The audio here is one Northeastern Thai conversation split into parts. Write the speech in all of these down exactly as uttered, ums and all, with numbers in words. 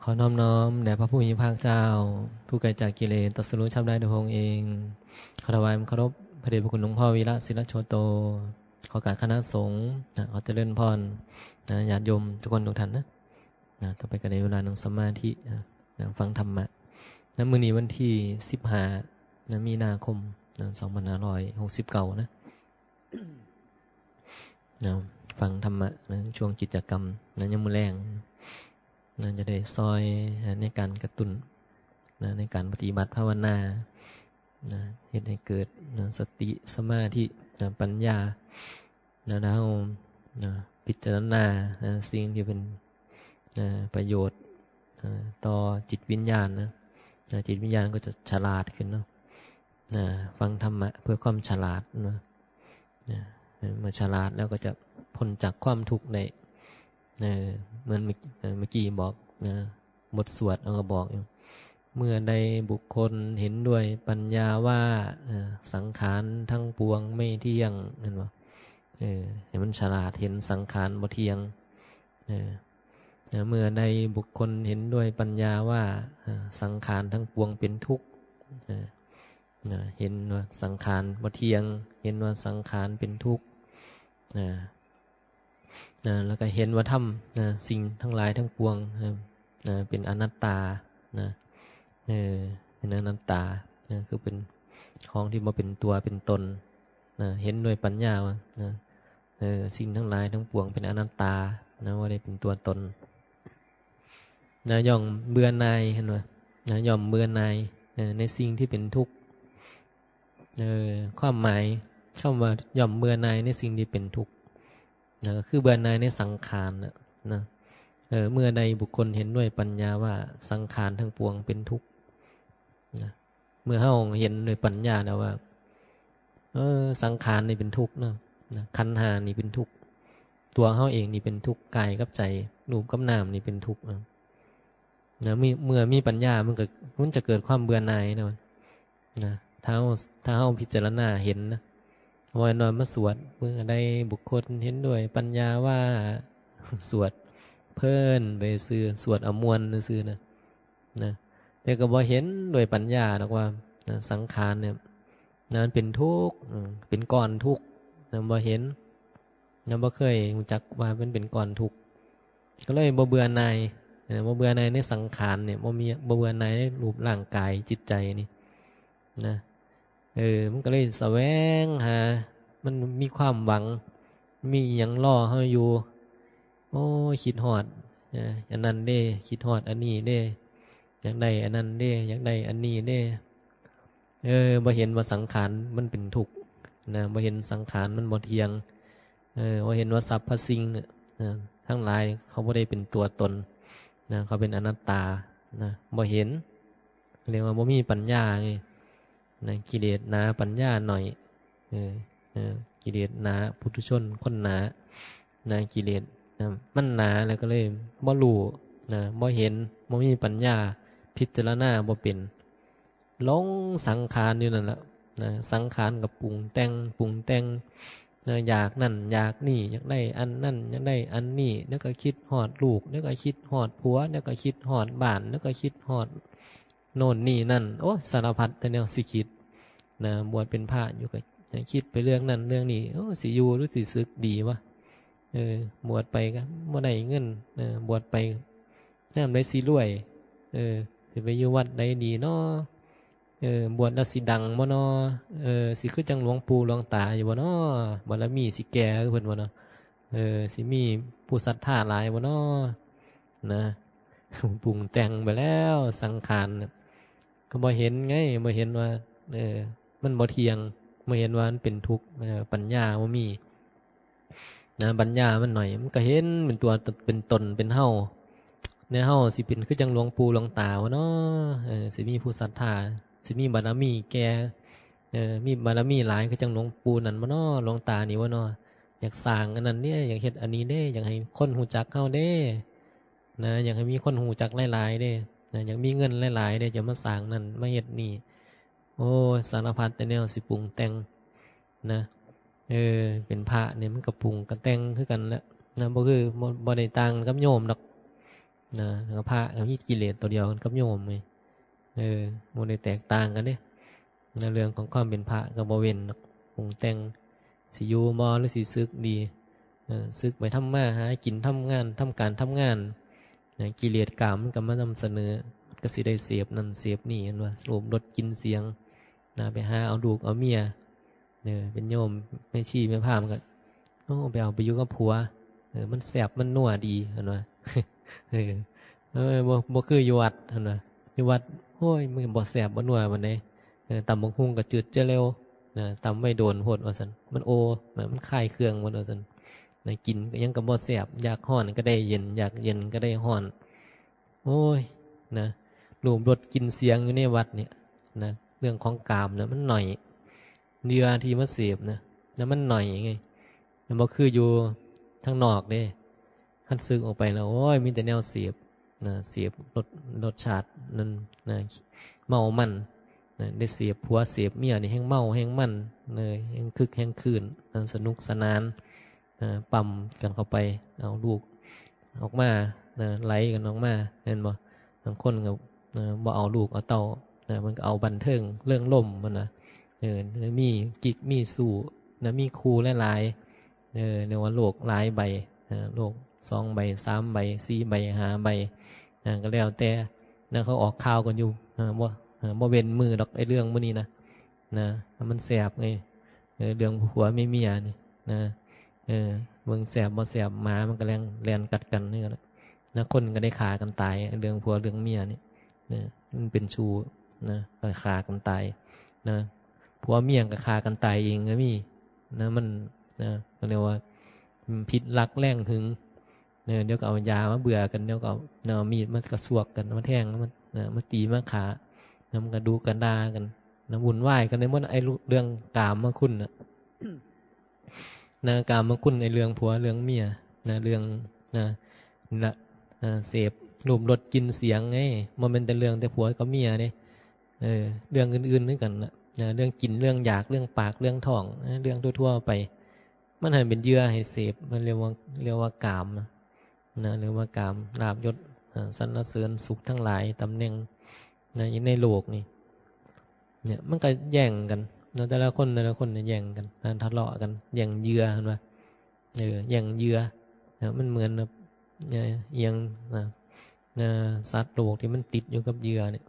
ขอน้อมน้อมแด่พระผู้มีพระภาคเจ้า ผู้ไกลจากกิเลส ตรัสรู้ชอบได้โดยพระองค์เอง ขอถวายความเคารพพระเดชพระคุณหลวงพ่อวีระศิลโชโต ขอโอกาสคณะสงฆ์นะ ขอเจริญพรนะ ญาติโยมทุกคนทุกท่านนะ นะ ต่อไปก็ได้เวลานั่งสมาธินะ นะ ฟังธรรมะนะ มื้อนี้วันที่สิบห้านะ มีนาคมนะ สองพันห้าร้อยหกสิบเก้านะ นะ ฟังธรรมะนะ ช่วงกิจกรรมนะ ยามมื้อแลงนะ จะได้ซอยนะ ในการกระตุ้นนะ ในการปฏิบัติภาวนานะ เฮ็ดให้เกิดนะ สติ สมาธินะ ปัญญานะ แล้วนะ พิจารณานะ สิ่งที่เป็นนะ ประโยชน์นะ ต่อจิตวิญญาณนะ นะ จิตวิญญาณก็จะฉลาดขึ้นเนาะ นะ ฟังธรรมะเพื่อความฉลาดเนาะ นะ เมื่อฉลาดแล้วก็จะพ้นจากความทุกข์ได้ เออ เหมือนเมื่อเอ่อเมื่อกี้บอกนะ บทสวดเราก็บอกอยู่ เมื่อใดบุคคลเห็นด้วยปัญญาว่า เอ่อ สังขารทั้งปวงไม่เที่ยง เห็นบ่ เออ ให้มันฉลาด เห็นสังขารบ่เที่ยง เออ นะ เมื่อใดบุคคลเห็นด้วยปัญญาว่า เอ่อ สังขารทั้งปวงเป็นทุกข์ เออ นะ เห็นว่าสังขารบ่เที่ยง เห็นว่าสังขารเป็นทุกข์ นะ นะ แล้วก็เห็นว่าธรรมนะ สิ่งทั้งหลายทั้งปวงนะ นะ เป็นอนัตตานะ เออ เป็นอนัตตานะ คือเป็นของที่บ่เป็นตัวเป็นตนนะ เห็นด้วยปัญญาว่านะ เออ สิ่งทั้งหลายทั้งปวงเป็นอนัตตานะ บ่ได้เป็นตัวตนนะ ย่อมเบื่อหน่าย เห็นบ่นะ ย่อมเบื่อหน่ายเออ ในสิ่งที่เป็นทุกข์ เออ ความหมายคำว่าย่อมเบื่อหน่ายในสิ่งที่เป็นทุกข์นะ ก็คือเบื่อหน่ายในสังขารนะ นะ เออ เมื่อใดบุคคลเห็นด้วยปัญญาว่าสังขารทั้งปวงเป็นทุกข์นะ เมื่อเฮาเห็นด้วยปัญญาแล้วว่า เออ สังขารนี่เป็นทุกข์เนาะ นะ ขันธ์ห้านี่เป็นทุกข์ ตัวเฮาเองนี่เป็นทุกข์ กายกับใจ รูปกับนามนี่เป็นทุกข์นะ นะ เมื่อ เมื่อมีปัญญามันก็ มันจะเกิดความเบื่อหน่ายนะ นะ ถ้าเฮา ถ้าเฮาพิจารณาเห็นนะ ว่าเห็นว่ามาสวด เมื่อใดบุคคลเห็นด้วยปัญญาว่า สวดเพลินไปซื่อ สวดเอาม่วนซื่อนะ นะ แต่ก็บ่เห็นด้วยปัญญาดอกว่านะ สังขารเนี่ยนะ มันเป็นทุกข์ อืม เป็นก้อนทุกข์นะ บ่เห็นนะ บ่เคยรู้จักว่ามันเป็นก้อนทุกข์ ก็เลยบ่เบื่อหน่ายนะ บ่เบื่อหน่ายในสังขารเนี่ย บ่มี บ่เบื่อหน่ายในรูปร่างกายจิตใจนี่นะ เออ มันก็เลยแสวงหา มันมีความหวัง มีอิหยังรอเฮาอยู่ โอ้ย คิดฮอด เออ อันนั้นเด้ คิดฮอดอันนี้เด้ อยากได้อันนั้นเด้ อยากได้อันนี้เด้ เออ บ่เห็นว่าสังขารมันเป็นทุกข์นะ บ่เห็นสังขารมันบ่เที่ยง เออ บ่เห็นว่าสรรพสิ่งเนี่ยนะ ทั้งหลายเขาบ่ได้เป็นตัวตนนะ เขาเป็นอนัตตานะ บ่เห็น เรียกว่าบ่มีปัญญาไงนะ กิเลสหนาปัญญาหน่อย เออ เออ กิเลสหนา ปุถุชนคนหนานะ กิเลสนะ มันหนาแล้วก็เลยบ่รู้นะ บ่เห็น บ่มีปัญญา พิจารณาบ่เป็น หลงสังขารอยู่นั่นแหละนะ สังขารก็ปรุงแต่ง ปรุงแต่งนะ อยากนั่นอยากนี่ อยากได้อันนั่น อยากได้อันนี้ แล้วก็คิดฮอดลูก แล้วก็คิดฮอดผัว แล้วก็คิดฮอดบ้าน แล้วก็คิดฮอดโน่นนี่นั่น โอ้ สารพัดแต่แนวสิคิดนะ บวชเป็นพระอยู่ก็คิดไปเรื่องนั่นเรื่องนี้ โอ้ สิอยู่หรือสิสึกดีวะ เออ บวชไปก็บ่ได้เงิน เออ บวชไปยามใดสิรวย เออ สิไปอยู่วัดใดดีน้อ เออ บวชแล้วสิดังบ่น้อ เออ สิคือจั่งหลวงปู่หลวงตาอยู่บ่น้อ บารมีสิแก่คือเพิ่นบ่น้อ เออ สิมีผู้ศรัทธาหลายบ่น้อ นะ ปรุงแต่งไปแล้ว สังขารน่ะ ก็บ่เห็นไง บ่เห็นว่า เออ มันบ่เที่ยง บ่เห็นว่ามันเป็นทุกข์ เออ ปัญญาบ่มี นะ ปัญญามันหน่อย มันก็เห็นเป็นตัว เป็นตน เป็นเฮา ในเฮาสิเป็นคือจั่งหลวงปู่หลวงตาบ่น้อ เออ สิมีผู้ศรัทธา สิมีบารมีแก่ เออ มีบารมีหลายคือจั่งหลวงปู่นั่นบ่น้อ หลวงตานี่บ่น้อ อยากสร้างอันนั้นเด้ อยากเฮ็ดอันนี้เด้ อยากให้คนรู้จักเฮาเด้ นะ อยากให้มีคนรู้จักหลายๆเด้ นะ อยากมีเงินหลายๆเด้ จะมาสร้างนั่น มาเฮ็ดนี่ โอ้ สารพัดแต่แนวสิปรุงแต่งนะ เออ เป็นพระเนี่ยมันก็ปรุงก็แต่งคือกันแหละนะ บ่คือ บ่ บ่ได้ต่างกับโยมดอก นะ แล้วก็พระก็มีกิเลสตัวเดียวกันกับโยมไง เออ บ่ได้แตกต่างกันเด้ ในเรื่องของความเป็นพระก็บ่เว้นดอก ปรุงแต่ง สิอยู่บ่หรือสิสึกดี เออ สึกไปทำมาหากิน ทำงาน ทำการทำงาน นะ กิเลสกามมันก็มานำเสนอ ก็สิได้เสพนั่นเสพนี่ เห็นว่า รูปรสกลิ่นเสียง นะ ไปหาเอาลูกเอาเมีย เออ เป็นโยมแม่ชีแม่พราหมณ์ก็ โอ้ ไปเอาไปอยู่กับผัว เออ มันแซ่บมันนัวดี เห็นว่า เออ เออ บ่ บ่คืออยู่วัด เห็นว่า อยู่วัด โอ้ย มันบ่แซ่บบ่นัวปานใด เออ ตำบักหุ่งก็จืดเจ้าเร็ว นะ ตำไว้โดนโพดว่าซั่น มันโอ มันคายเครื่องหมดว่าซั่น นะ กินก็ยังก็บ่แซ่บ อยากฮ้อนก็ได้เย็น อยากเย็นก็ได้ฮ้อน โอ้ย นะ รูปรสกลิ่นเสียงอยู่ในวัดเนี่ย นะ เรื่องของกามนะ มันหน่อย เหยื่อที่มาเสพนะ แล้วมันหน่อยไง มันบ่คืออยู่ทางนอกเด้ คันสึกออกไปแล้ว โอ้ย มีแต่แนวเสพ นะ เสพรส รสชาตินั่น นะ เมามัน นะ ได้เสพผัวเสพเมียนี่แฮ่งเมาแฮ่งมัน เลย แฮ่งคึกแฮ่งครื้น นะ สนุกสนาน นะ ปั๊มกันเข้าไป เอาลูกออกมา นะ ไหลกันออกมา เห็นบ่ บางคนก็ นะ บ่เอาลูกเอาเต้า นะ มันก็เอาบันเทิงเริงรมย์มันนะ เออ มีกิ๊กมีชู้ นะ มีคู่หลายๆ เออ เรียกว่าโลกหลายใบ นะ โลกสองใบ สามใบ สี่ใบ ห้าใบ นะ ก็แล้วแต่ นะ เขาออกข่าวกันอยู่ นะ บ่ นะ บ่เว้นมื้อดอก ไอ้เรื่องมื้อนี้นะ นะ มันแซ่บไง เออ เรื่องผัวเมียนี่ นะ เออ เบิ่งแซ่บบ่แซ่บ หมามันก็แล่น แล่นกัดกันนี่ก็แหละ นะ คนก็ได้ฆ่ากันตาย เรื่องผัวเรื่องเมียนี่ นะ มันเป็นชู้ นะ ก็ฆ่ากันตาย นะ ผัวเมียก็ฆ่ากันตายเองก็มี นะ มัน นะ ก็เรียกว่า มันผิดหลักแรงหึง เออ เดี๋ยวก็เอายามาเบื่อกัน เดี๋ยวก็เอา เอามีดมากระซวกกัน มาแทง มา นะ มาตี มาฆ่า นะ มันก็ดุกันด่ากัน นะ วุ่นวายกันในหมด ไอ้เรื่องกามคุณน่ะ นะ กามคุณ ไอ้เรื่องผัวเรื่องเมีย นะ เรื่อง นะ นะ นะ เสพรูปรสกลิ่นเสียงไง บ่แม่นแต่เรื่องแต่ผัวกับเมียเด้ เออ เรื่องอื่นๆคือกันน่ะ นะ เรื่องกิน เรื่องอยาก เรื่องปาก เรื่องท้อง นะ เรื่องทั่วๆไป มันหันเป็นเหยื่อให้เสพ มันเรียกว่า เรียกว่ากามนะ นะ เรียกว่ากาม ลาภยศ อ่า สรรเสริญสุขทั้งหลาย ตำแหน่ง นะ อยู่ในโลกนี่ เนี่ย มันก็แย่งกันนะ แต่ละคน แต่ละคนเนี่ยแย่งกันนะ ทะเลาะกัน แย่งเหยื่อ เห็นปะ เออ แย่งเหยื่อ นะ มันเหมือนแบบ เอ่อ เอียง นะ นะ สัตว์โลกที่มันติดอยู่กับเหยื่อเนี่ย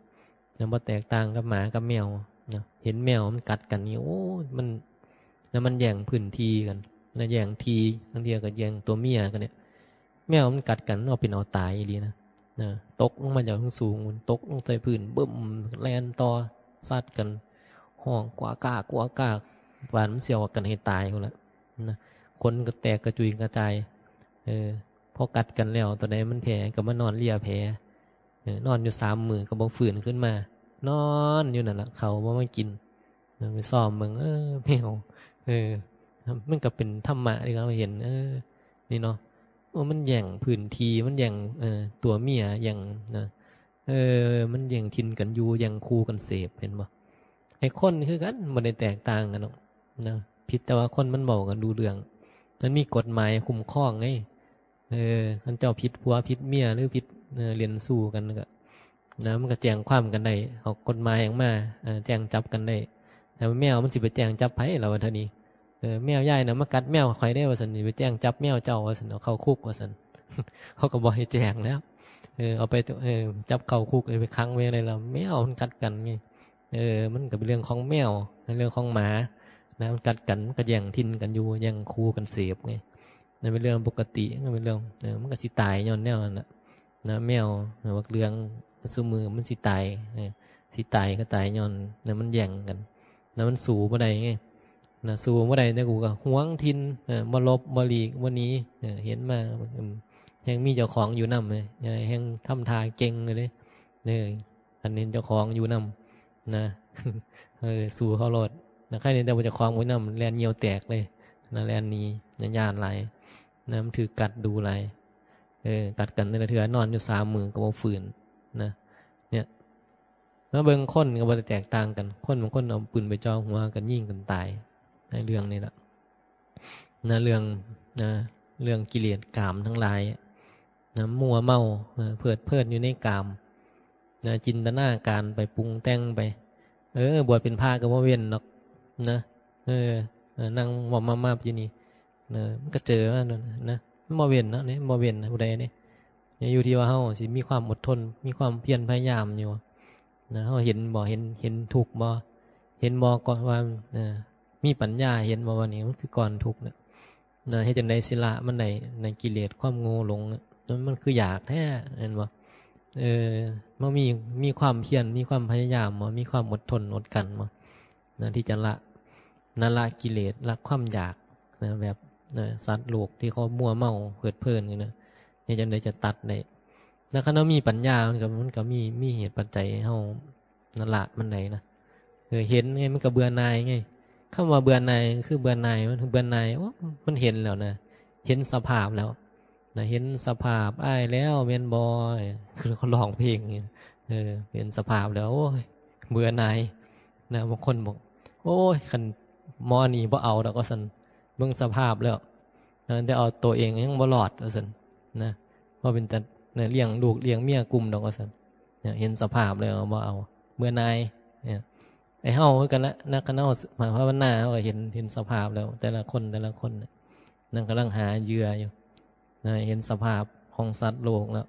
นะ บ่แตกต่างกับหมากับแมว นะ เห็นแมวมันกัดกันนี่ โอ้ มัน แล้วมันแย่งพื้นที่กัน นะ แย่งที่ บางเทื่อก็แย่งตัวเมียกันเนี่ย แมวมันกัดกัน เอาเป็นเอาตายอีหลีนะ นะ ตกลงมาจากสูงๆ ตกลงใส่พื้น บึ้ม แล่นต่อ ซัดกัน ฮ้องกวากาก กวากาก ปานมันสิเอากันให้ตายพู้นละ นะ ขนก็แตกกระจุยกระจาย เออ พอกัดกันแล้ว ตัวใดมันแพ้ก็มานอนเลียแผล เออ นอนอยู่สามมื้อก็บ่ฟื้นขึ้นมา นอนอยู่นั่นล่ะ ข้าวบ่มากิน เออ ไปซ่อมเบิ่ง เออ แมว เออ มันก็เป็นธรรมะที่เราเห็น เออ นี่เนาะ โอ้ มันแย่งพื้นที่ มันแย่ง เออ ตัวเมีย แย่ง นะ เออ มันแย่งถิ่นกันอยู่ แย่งคู่กันเสพ เห็นบ่ ไอ้คนคือกัน บ่ได้แตกต่างกันหรอก นะ ผิดแต่ว่าคนมันเว้ากันรู้เรื่อง มันมีกฎหมายคุ้มครองไง เออ คันเจ้าผิดผัวผิดเมีย หรือผิด เออ เล่นชู้กันก็ นะ มันก็แจ้งความกันได้ เอากฎหมายออกมา เออ แจ้งจับกันได้ แต่แมวมันสิไปแจ้งจับไผล่ะวะเท่านี้ เออ แมวยายน่ะมากัดแมวข้อยเด้ ว่าซั่น สิไปแจ้งจับแมวเจ้า ว่าซั่น เอาเข้าคุก ว่าซั่น เขาก็บ่ให้แจ้งแล้ว เออ เอาไป เออ จับเข้าคุก เอาไปขังไว้เลยล่ะ แมวมันกัดกันไง เออ มันก็เป็นเรื่องของแมว เรื่องของหมา นะ มันกัดกัน มันก็แย่งถิ่นกันอยู่ แย่งคู่กันเสพไง นั่นเป็นเรื่องปกติ มันเป็นเรื่อง เออ มันก็สิตายย้อนแนวนั่นน่ะ นะ แมว เออ บักเหลือง ซุมื้อมันสิตาย เออ สิตายก็ตายย้อน นะ มันแย่งกัน นะ มันสู้บ่ได้ไง นะ สู้บ่ได้ แต่กูก็หวงถิ่น เออ บ่หลบ บ่หลีก บ่หนี เออ เห็นมา อืม แฮ่งมีเจ้าของอยู่นำไง แฮ่งทำท่าเก่งเลยเด้ เออ อันนี้เจ้าของอยู่นำ นะ เออ สู้เขาโลด นะ ใครเนี่ยแต่ว่าเจ้าของบ่อยู่นำ แล่นเหยี่ยวแตกเลย นะ แล่นหนี นะ ย้านหลาย นะ มันถืกกัดดูหลาย เออ กัดกันแต่ละเทื่อนอนอยู่สามมื้อก็บ่ฟื้น นะ เนี่ย มาเบิ่งคนก็บ่ได้แตกต่างกัน คนบางคนเอาปืนไปจ่อหัวกันยิงกันตาย ในเรื่องนี้ล่ะ นะ เรื่อง นะ เรื่องกิเลสกามทั้งหลาย นะ มัวเมา เออ เพลิดเพลินอยู่ในกาม นะ จินตนาการไป ปรุงแต่งไป เออ บวชเป็นพระก็บ่เว้นดอก นะ เออ เออ นั่งมอมมาบอยู่นี่ นะ มันก็เจอมานั่นนะ มันบ่เว้นนะ เนี่ย บ่เว้นนะ ผู้ใดเนี่ย เนี่ย อยู่ที่ว่าเฮาสิมีความอดทน มีความเพียรพยายามอยู่ นะ เฮาเห็นบ่ เห็น เห็นทุกข์บ่ เห็นบ่ ก่อนว่า เออ มีปัญญาเห็นบ่ว่านี่มันคือก้อนทุกข์เนี่ย นะ เฮ็ดจั่งใดสิละมันได้ ในกิเลสความโง่หลงน่ะ มัน มันคืออยากแท้ เห็นบ่ เออ มันมี มีความเพียร มีความพยายามบ่ มีความอดทนอดกลั้นบ่ นะ ที่จะละ นะ ละกิเลส ละความอยาก นะ แบบ นะ สัตว์โลกที่เขามัวเมาเพลิดเพลินอยู่นะ เฮ็ดจั่งใดจะตัดได้ แล้วคันเฮามีปัญญา มันก็ มันก็มี มีเหตุปัจจัยให้เฮา นั่นละมันได้นะ เออ เห็นไง มันก็เบื่อหน่ายไง คำว่าเบื่อหน่ายคือเบื่อหน่าย มันเบื่อหน่าย โอ้ มันเห็นแล้วนะ เห็นสภาพแล้วนะ เห็นสภาพอ้ายแล้วแม่นบ่ คือเขาร้องเพลงนี่ เออ เห็นสภาพแล้ว โอ้ย เบื่อหน่ายนะ บางคนบอก โอ้ย คันหมอนี่บ่เอาดอก ว่าซั่น เบิ่งสภาพแล้ว เออ แต่เอาตัวเองยังบ่รอด ว่าซั่นนะ ว่าเป็นแต่ เนี่ย เลี้ยงลูกเลี้ยงเมียกุ้มดอก ว่าซั่น เนี่ย เห็นสภาพแล้วบ่เอา เบื่อหน่าย เนี่ย ไอ้เฮาคือกันละ นักขันเฮา ภาวนา เฮาก็เห็น เห็นสภาพแล้ว แต่ละคน แต่ละคนน่ะ นั่นกำลังหาเหยื่ออยู่ นะ เห็นสภาพของสัตว์โลกแล้ว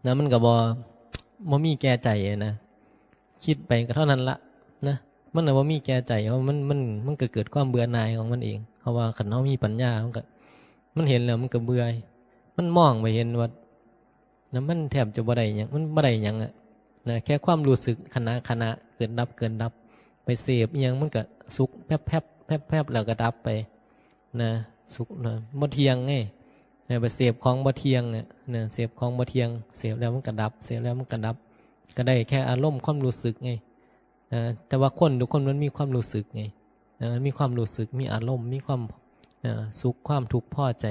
นะ มันก็บ่ บ่มีแก่ใจนะ คิดไปก็เท่านั้นละ นะ มันน่ะบ่มีแก่ใจ เพราะมัน มัน มันก็เกิดความเบื่อหน่ายของมันเอง เพราะว่าคันเฮามีปัญญา มันก็ มันเห็นแล้วมันก็เบื่อ มันมองไปเห็นว่า นะ มันแทบจะบ่ได้หยัง มันบ่ได้หยังอะ นะ แค่ความรู้สึกขณะ ขณะ เกิดดับ เกิดดับ ไปเสพอิหยังมันก็สุขแป๊บๆ แป๊บๆ แล้วก็ดับไป นะ สุขนะ บ่เที่ยงไง นะ ไปเสพของบ่เที่ยงอะ นะ เสพของบ่เที่ยง เสพแล้วมันก็ดับ เสพแล้วมันก็ดับ ก็ได้แค่อารมณ์ความรู้สึกไง นะ แต่ว่าคนทุกคนมันมีความรู้สึกไง นะ มันมีความรู้สึก มีอารมณ์ มีความ นะ สุข ความทุกข์ พอใจ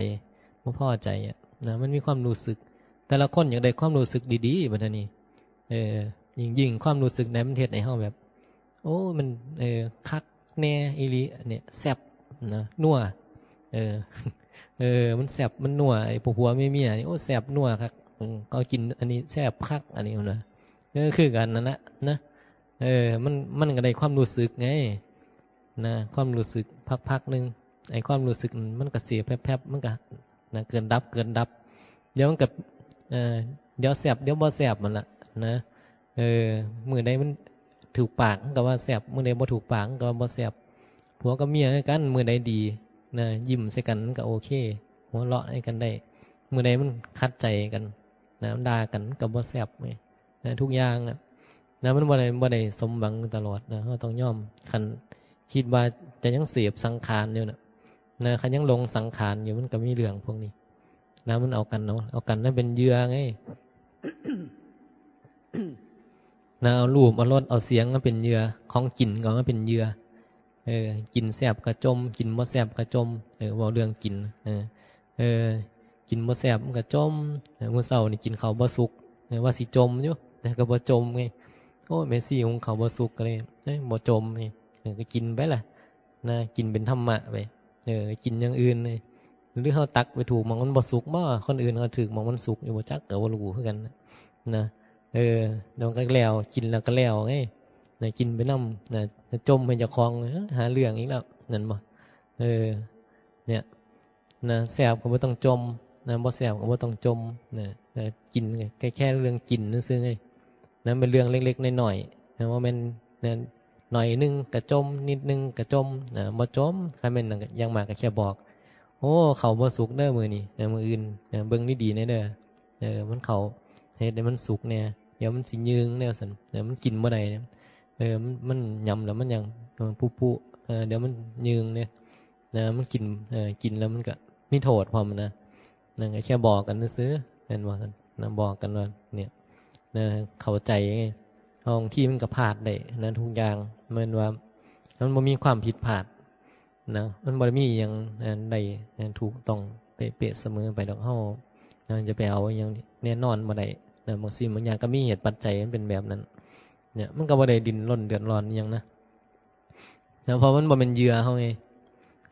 บ่พอใจอะ นะ มันมีความรู้สึก แต่ละคนอยากได้ความรู้สึกดีๆ บัดนี้ เออ ยิ่ง ยิ่งความรู้สึกนั้นมันเฮ็ดให้เฮาแบบ โอ้ มัน เออ คักแน่อีหลี เนี่ย แซ่บนะ นัว เออ เออ มันแซ่บ มันนัว ไอ้ผัวผัวเมียเมียนี่ โอ้ แซ่บนัวคัก อืม เขากินอันนี้แซ่บคัก อันนี้นะ เออ คือกันนั่นละนะ เออ มัน มันก็ได้ความรู้สึกไง นะ ความรู้สึกพักๆ หนึ่ง ไอ้ความรู้สึกมันก็เสียแป๊บๆ มันก็ นะ เกิดดับ เกิดดับ เดี๋ยวมันก็ เอ่อ เดี๋ยวแซ่บ เดี๋ยวบ่แซ่บมันละ นะ เออ มื้อใดมันถูกปากมันก็ว่าแซ่บ มื้อใดบ่ถูกปากมันก็ว่าบ่แซ่บ ผัวกับเมียคือกัน มื้อใดดี นะ ยิ้มใส่กันมันก็โอเค หัวเราะให้กันได้ มื้อใดมันขัดใจกัน นะ ด่ากันมันก็บ่แซ่บไง นะ ทุกอย่างอะ นะ มันบ่ได้ บ่ได้สมหวังตลอดนะ เราต้องยอม คันคิดว่าจะยังเสพสังขารอยู่น่ะ นะ คันยังหลงสังขารอยู่ มันก็มีเรื่องพวกนี้ นะ มันเอากันเนาะ เอากันนั่นเป็นเหยื่อไง นะ เอารูป เอารส เอาเสียงมาเป็นเหยื่อ ของกินก็มาเป็นเหยื่อ เออ กินแซ่บก็จ่ม กินบ่แซ่บก็จ่ม เออ เว้าเรื่องกิน เออ เออ กินบ่แซ่บมันก็จ่ม เออ มื้อเช้านี่กินข้าวบ่สุก เออ ว่าสิจ่มอยู่ แต่ก็บ่จ่มไง โอ้ แม่ชีหุงข้าวบ่สุกก็เลย เอ้ย บ่จ่มไง เออ ก็กินไปล่ะ นะ กินเป็นธรรมะไป เออ กินอย่างอื่นเลย หรือเฮาตักไปถูกหม่องมันบ่สุกบ่ คนอื่นเขาถืกหม่องมันสุกอยู่บ่จัก ก็บ่รู้คือกันนะ นะ เออ เดี๋ยวมันก็แล้ว กินแล้วก็แล้วไง นะ กินไปนำ นะ จ่มให้เจ้าของ เออ หาเรื่องอีกแล้ว นั่นบ่ เออ เนี่ย นะ แซ่บก็บ่ต้องจ่ม นะ บ่แซ่บก็บ่ต้องจ่ม นะ เออ กินแค่ แค่เรื่องกินซื่อๆไง นะ เป็นเรื่องเล็กๆน้อยๆ นะ บ่แม่น นะ หน่อยหนึ่งก็จ่ม นิดหนึ่งก็จ่ม นะ บ่จ่ม คันแม่นนั่นก็อย่างมากก็แค่บอก โอ้ ข้าวบ่สุกเด้อมื้อนี้ นะ มื้ออื่น นะ เบิ่งดีๆแหน่เด้อ เออ มันข้าวเฮ็ดให้มันสุกแหน่ เดี๋ยวมันสิยืงแนวซั่น เออ มันกินบ่ได้เนี่ย เออ มัน มันหยำแล้วมันยัง เออ ปุๆ เออ เดี๋ยวมันยืงเนี่ย นะ มันกิน เออ กินแล้วมันก็มีโทษพร้อมนะ นั่นก็แค่บอกกันซื่อๆ แม่นบ่ซั่น นะ บอกกันว่า เนี่ย นะ เข้าใจไง บางทีมันก็พลาดได้นะ ทุกอย่าง แม่นว่า มันบ่มีความผิดพลาด นะ มันบ่ได้มีอิหยัง อันใด อันถูกต้องเป๊ะๆเสมอไปดอก เฮา นะ จะไปเอาอิหยังแน่นอนบ่ได้ นะ บางสิ่งบางอย่างก็มีเหตุปัจจัยมันเป็นแบบนั้น เนี่ย มันก็บ่ได้ดิ้นรนเดือดร้อนอิหยังนะ นะ เพราะมันบ่แม่นเหยื่อเฮาไง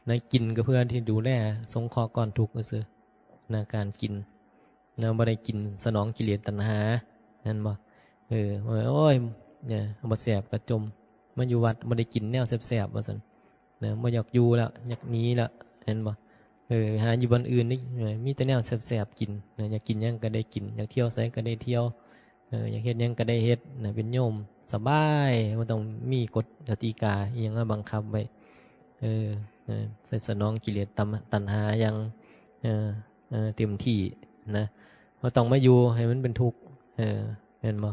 นะ กินก็เพื่อที่ดูแล สงเคราะห์ก้อนทุกข์ซื่อ นะ การกิน นะ บ่ได้กินสนองกิเลสตัณหา เห็นบ่ เออ โอ้ย เนี่ย บ่แซ่บก็จ่ม มาอยู่วัดบ่ได้กินแนวแซ่บๆ ว่าซั่น นะ บ่อยากอยู่แล้ว อยากหนีแล้ว เห็นบ่ เออ หาอยู่บ่อนอื่นนี่ เออ มีแต่แนวแซ่บๆ กิน นะ อยากกินหยังก็ได้กิน อยากเที่ยวไสก็ได้เที่ยว เออ อยากเฮ็ดหยังก็ได้เฮ็ด นะ เป็นโยมสบาย บ่ต้องมีกฎกติกาอิหยังมาบังคับไว้ เออ เออ ใส่สนองกิเลสตัณ-, ตัณหาอย่าง เออ เออ เต็มที่ นะ บ่ต้องมาอยู่ให้มันเป็นทุกข์ เออ แม่นบ่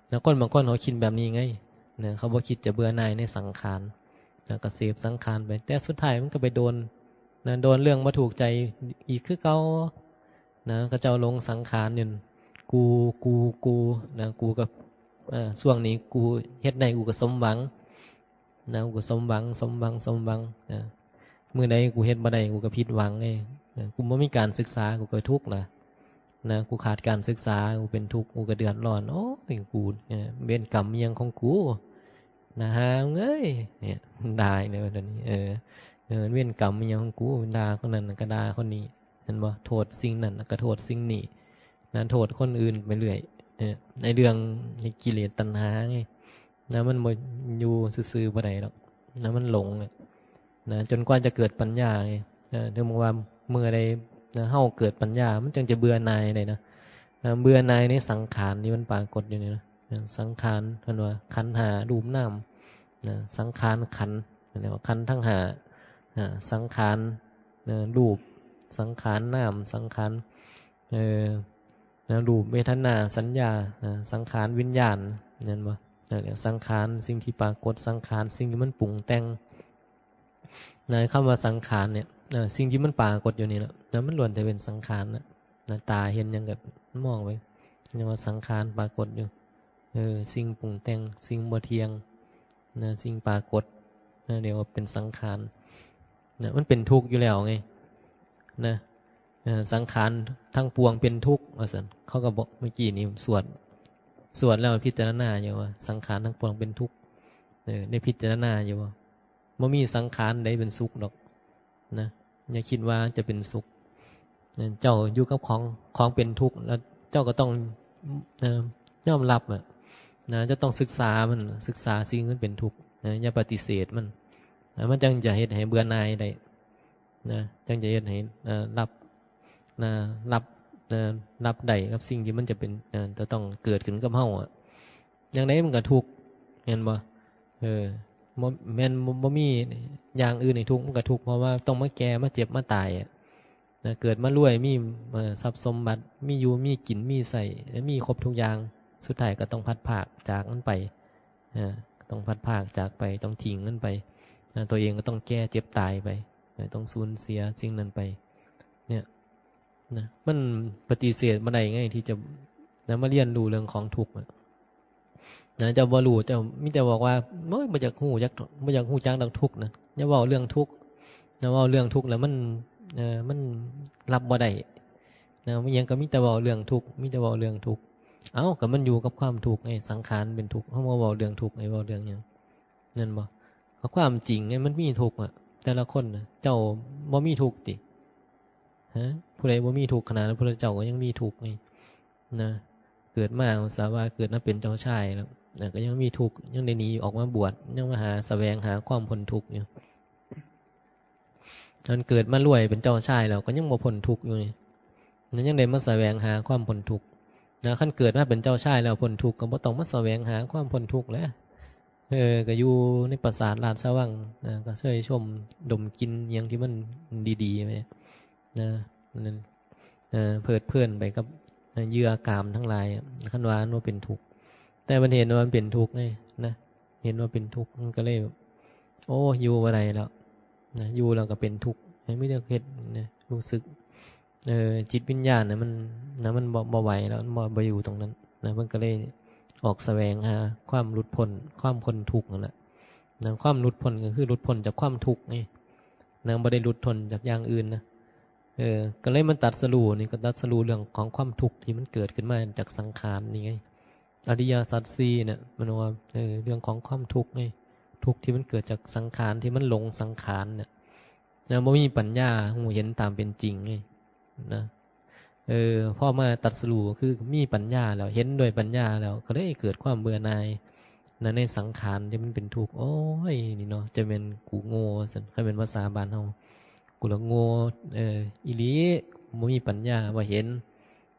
แล้วคนบางคนเขาคิดแบบนี้ไง นะ เขาบ่คิดจะเบื่อหน่ายในสังขาร แล้วก็เสพสังขารไป แต่สุดท้ายมันก็ไปโดน นะ โดนเรื่องบ่ถูกใจอีกคือเก่า นะ เขาเจ้าหลงสังขารอยู่ กู กู กู นะ กูก็ เอ่อ ช่วงนี้กูเฮ็ดได้ กูก็สมหวัง นะ กูก็สมหวัง สมหวัง สมหวัง นะ มื้อใดกูเฮ็ดบ่ได้ กูก็ผิดหวังไง นะ กูบ่มีการศึกษา กูก็ทุกข์ล่ะ นะ กูขาดการศึกษา กูเป็นทุกข์ กูก็เดือดร้อน โอ้ย กู เอ่อ เวรกรรมอิหยังของกู นะ หามึงเอ้ย เนี่ย ด่าอีกแล้ว เดี๋ยวนี้ เออ เออ เวรกรรมอิหยังของกู ด่าคนนั้นก็ด่าคนนี้ เห็นบ่ โทษสิ่งนั้นก็โทษสิ่งนี้ นะ โทษคนอื่นไปเรื่อย เออ ในเรื่องกิเลสตัณหาไง นะ มันบ่อยู่ซื่อๆ บ่ได้หรอก นะ มันหลงอะ นะ จนกว่าจะเกิดปัญญาไง นะ ถึงบอกว่าเมื่อใด นะ เฮาเกิดปัญญา มันจึงจะเบื่อหน่ายได้นะ นะ เบื่อหน่ายในสังขารที่มันปรากฏอยู่นี่นะ นะ สังขาร เพิ่นว่าขันธ์ห้า รูปนาม นะ สังขารขันธ์ เรียกว่าขันธ์ทั้งห้า นะ สังขาร นะ รูป สังขารนาม สังขาร เอ่อ นะ รูป เวทนา สัญญา นะ สังขาร วิญญาณ แม่นบ่ นั่นแหละ สังขาร สิ่งที่ปรากฏ สังขาร สิ่งที่มันปรุงแต่ง นะ คำว่าสังขารเนี่ย เอ่อ สิ่งที่มันปรากฏอยู่นี่แหละ นะ มันล้วนแต่เป็นสังขารนะ นะ ตาเห็นหยังก็มองไป เรียกว่าสังขารปรากฏอยู่ เออ สิ่งปรุงแต่ง สิ่งบ่เที่ยง นะ สิ่งปรากฏ นะ เรียกว่าเป็นสังขาร นะ มันเป็นทุกข์อยู่แล้วไง นะ เอ่อ สังขารทั้งปวงเป็นทุกข์ ว่าซั่น เขาก็บอก เมื่อกี้นี้สวด สวดแล้วพิจารณาอยู่ว่า สังขารทั้งปวงเป็นทุกข์ เออ ได้พิจารณาอยู่ว่า บ่มีสังขารใดเป็นสุขดอก นะ อย่าคิดว่าจะเป็นสุข นะ เจ้าอยู่กับของ ของเป็นทุกข์ แล้วเจ้าก็ต้อง เอ่อ ยอมรับอะ นะ เจ้าต้องศึกษามัน ศึกษาสิ่งที่มันเป็นทุกข์ นะ อย่าปฏิเสธมัน นะ มันจั่งจะเฮ็ดให้เบื่อหน่ายได้ นะ จั่งจะเฮ็ดให้ เอ่อ รับ นะ รับ เอ่อ รับได้กับสิ่งที่มันจะเป็น เอ่อ จะต้องเกิดขึ้นกับเฮาอะ อย่างใดมันก็ทุกข์ แม่นบ่ เออ บ่ แม่นบ่ บ่มีอย่างอื่นให้ทุกข์ มันก็ทุกข์ เพราะว่าต้องมาแก่ มาเจ็บ มาตายอะ นะ เกิดมารวย มี เอ่อ ทรัพย์สมบัติ มีอยู่ มีกิน มีใช้ มีครบทุกอย่าง สุดท้ายก็ต้องพลัดพรากจากมันไป เอ่อ ต้องพลัดพรากจากไป ต้องทิ้งมันไป นะ ตัวเองก็ต้องแก่ เจ็บ ตายไป นะ ต้องสูญเสียสิ่งนั้นไป เนี่ย นะ มันปฏิเสธบ่ได้ไงที่จะ นะ มาเรียนรู้เรื่องของทุกข์อะ นะ เจ้าบ่รู้ เจ้ามีแต่บอกว่า โอ้ย บ่อยากฮู้จัก บ่อยากฮู้จักดอกทุกข์นะ อย่าเว้าเรื่องทุกข์ นะ เว้าเรื่องทุกข์แล้วมัน เอ่อ มันรับบ่ได้ นะ มันหยังก็มีแต่เว้าเรื่องทุกข์ มีแต่เว้าเรื่องทุกข์ เอ้า ก็มันอยู่กับความทุกข์ไง สังขารเป็นทุกข์ เฮามาเว้าเรื่องทุกข์ ไอ้เว้าเรื่องหยัง นั่นบ่ ก็ความจริงไง มันมีทุกข์อะ แต่ละคนน่ะ เจ้าบ่มีทุกข์ติ ฮะ ผู้ใดบ่มีทุกข์ขนาดนั้น พระเจ้าก็ยังมีทุกข์ไง นะ เกิดมาอุตส่าห์ว่าเกิดมาเป็นเจ้าชายแล้ว นะ ก็ยังมีทุกข์ ยังได้หนีออกมาบวช ยังมาหาแสวงหาความพ้นทุกข์อยู่ คันเกิดมารวยเป็นเจ้าชายแล้ว ก็ยังบ่พ้นทุกข์อยู่นี่ นะ ยังได้มาแสวงหาความพ้นทุกข์ นะ คันเกิดมาเป็นเจ้าชายแล้วพ้นทุกข์ ก็บ่ต้องมาแสวงหาความพ้นทุกข์แล้ว เออ ก็อยู่ในปราสาทราชวัง นะ ก็เชยชมดมกลิ่นอิหยังที่มันดีๆ ไป นะ นั่น เอ่อ เพลิดเพลินไปกับ เอ่อ เหยื่อกามทั้งหลายอะ คันว่ามันบ่เป็นทุกข์ แต่มันเห็นว่ามันเป็นทุกข์ไง นะ เห็นว่าเป็นทุกข์ มันก็เลยแบบ โอ้ อยู่บ่ได้แล้ว นะ อยู่แล้วก็เป็นทุกข์ มีแต่เฮ็ด นะ รู้สึก เอ่อ จิตวิญญาณน่ะมัน นะ มันบ่ บ่ไหวแล้ว มันบ่ บ่อยู่ตรงนั้น นะ มันก็เลยออกแสวงหาความหลุดพ้น ความพ้นทุกข์นั่นแหละ นะ ความหลุดพ้นก็คือหลุดพ้นจากความทุกข์ไง นะ บ่ได้หลุดพ้นจากอย่างอื่นนะ เออ ก็เลยมันตรัสรู้นี่ ก็ตรัสรู้เรื่องของความทุกข์ที่มันเกิดขึ้นมาจากสังขารนี่ไง อริยสัจสี่เนี่ย มันว่า เออ เรื่องของความทุกข์ไง ทุกข์ที่มันเกิดจากสังขาร ที่มันหลงสังขารเนี่ย นะ บ่มีปัญญาฮู้เห็นตามเป็นจริงไง นะ เออ พอมาตรัสรู้คือมีปัญญาแล้ว เห็นด้วยปัญญาแล้ว ก็เลยเกิดความเบื่อหน่ายนะ ในสังขารที่มันเป็นทุกข์ โอ้ย นี่เนาะ จะแม่นกูโง่ซั่น คันแม่นภาษาบ้านเฮา กูละโง่ เออ อีหลี บ่มีปัญญา บ่เห็น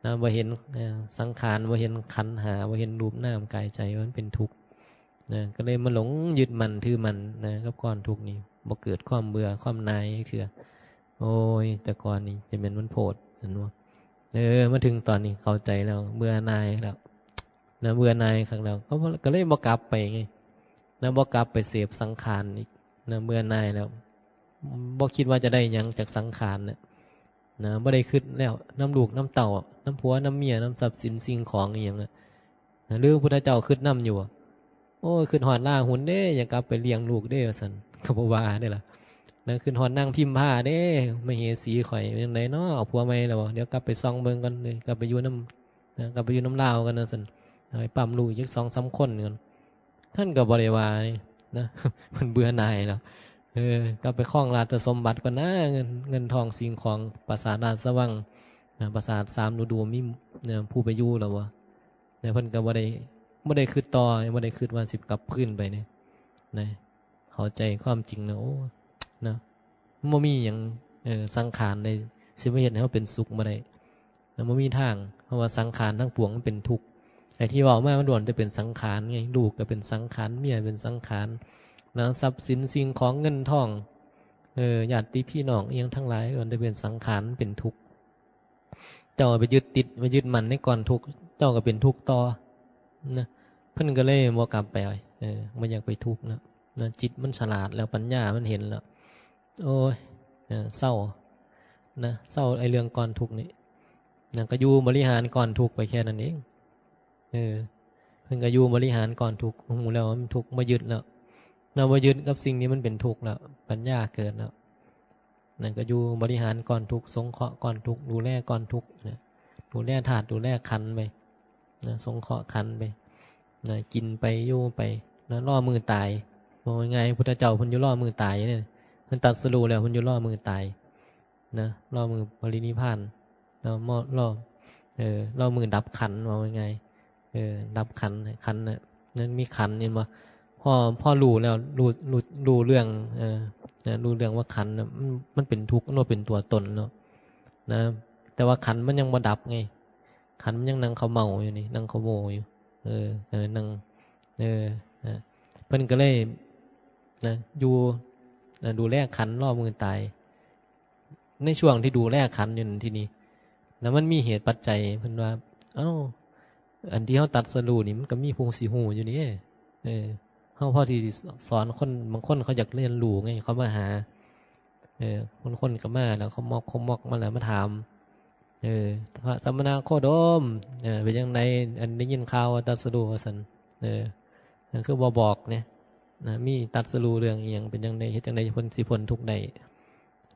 นะ บ่เห็น เอ่อ สังขาร บ่เห็นขันธ์ห้า บ่เห็นรูปนามกายใจว่ามันเป็นทุกข์นะ ก็เลยมาหลงยึดมั่นถือมั่นนะ กับก้อนทุกข์นี่ บ่เกิดความเบื่อความหน่ายเทื่อ โอ้ย แต่ก่อนนี่จะแม่นมันโพด เห็นบ่ เออ มาถึงตอนนี้เข้าใจแล้ว เบื่อหน่ายแล้วนะ เบื่อหน่ายคักแล้ว ก็ ก็เลยบ่กลับไปไงนะ บ่กลับไปเสพสังขารอีกนะ เบื่อหน่ายแล้ว บ่คิดว่าจะได้หยังจากสังขารน่ะนะ บ่ได้คิดแล้ว นำลูกนำเต้า นำผัวนำเมีย นำทรัพย์สินสิ่งของอีหยังน่ะนะ หรือพุทธเจ้าคิดนำอยู่บ่ โอ้ย คิดฮอดลาหุนเด้ อยากกลับไปเลี้ยงลูกเด้ ว่าซั่น ก็บ่ว่าเด้ล่ะนะ คิดฮอดนางพิมพาเด้ มเหสีข้อยเป็นจั่งใดน้อ เอาผัวใหม่แล้วบ่ เดี๋ยวกลับไปส่องเบิ่งก่อนเด้ กลับไปอยู่นำนะ กลับไปอยู่นำลาวก่อน ว่าซั่น เอาไปปั๊มลูกอีกจักสองสามคนก่อน ท่านก็บ่ได้ว่านี่นะ มันเบื่อหน่ายแล้ว เออ กลับไปครองราชสมบัติก่อนนะ เงิน เงินทองสิ่งของ ปราสาทราชวังนะ ปราสาทสามฤดูมีนะ ผู้ไปอยู่แล้วบ่นะ เพิ่นก็บ่ได้ บ่ได้คิดต่อ บ่ได้คิดว่าสิกลับคืนไปนี่นะ เข้าใจความจริงนะ โอ้ นะ มันบ่มีหยัง เออ สังขารใดสิมาเฮ็ดให้เฮาเป็นสุขบ่ได้ มันบ่มีทาง เพราะว่าสังขารทั้งปวงมันเป็นทุกข์ ไอ้ที่เว้ามามันล้วนแต่เป็นสังขารไง ลูกก็เป็นสังขาร เมียเป็นสังขารนะ ทรัพย์สินสิ่งของเงินทอง เออ ญาติพี่น้องอิหยังทั้งหลายล้วนแต่เป็นสังขาร มันเป็นทุกข์ เจ้าไปยึดติด ไปยึดมั่นในก้อนทุกข์ เจ้าก็เป็นทุกข์ต่อนะ เพิ่นก็เลยบ่กลับไป เออ บ่อยากไปทุกข์นะ นะ จิตมันฉลาดแล้ว ปัญญามันเห็นแล้ว โอ้ย เออ เซานะ เซาไอ้เรื่องก้อนทุกข์นี่นะ ก็อยู่บริหารก้อนทุกข์ไปแค่นั้นเอง เออ เพิ่นก็อยู่บริหารก้อนทุกข์ ฮู้แล้วว่ามันทุกข์ บ่ยึดแล้ว เราบ่ยึดกับสิ่งที่มันเป็นทุกข์แล้ว ปัญญาเกิดแล้ว นั่นก็อยู่บริหารก้อนทุกข์ สงเคราะห์ก้อนทุกข์ ดูแลก้อนทุกข์นะ ดูแลธาตุ ดูแลขันธ์ไปนะ สงเคราะห์ขันธ์ไปนะ กินไป อยู่ไปนะ รอมื้อตาย เว้าง่ายๆ พุทธเจ้าเพิ่นอยู่รอมื้อตายเนี่ย เพิ่นตรัสรู้แล้ว เพิ่นอยู่รอมื้อตายนะ รอมื้อปรินิพพาน รอมอ รอ เออ รอมื้อดับขันธ์ เว้าง่ายๆ เออ ดับขันธ์ ขันธ์น่ะ นั่นมีขันธ์ เห็นบ่ พอ พอรู้แล้ว รู้ รู้ รู้เรื่อง เออ นะ รู้เรื่องว่าขันธ์น่ะ มัน มันเป็นทุกข์เนาะ เป็นตัวตนเนาะ นะ แต่ว่าขันธ์มันยังบ่ดับไง ขันธ์มันยังนั่งเขม่าอยู่นี่ นั่งเขม่าอยู่ เออ เออ นั่ง เออ นะ เพิ่นก็เลย นะ อยู่ นะ ดูแลขันธ์ รอมื้อตาย ในช่วงที่ดูแลขันธ์อยู่นั่นทีนี้ แล้วมันมีเหตุปัจจัย เพิ่นว่า เอ้า อันที่เฮาตรัสรู้นี่ มันก็มีผู้สิฮู้อยู่นี่ เออ เฮาพอที่สอนคน บางคนเขาอยากเรียนรู้ไง เขามาหา เออ บางคนก็มาแล้ว เขามอก เขามอกมาแล้ว มาถาม เออ พระสมณโคดม เออ เป็นจั่งใด อันได้ยินข่าวว่าตรัสรู้ ว่าซั่น เออ นั่นคือบ่บอกเนี่ย นะ มีตรัสรู้เรื่องอิหยัง เป็นจั่งใด เฮ็ดจั่งใดเพิ่นสิพ้นทุกข์ได้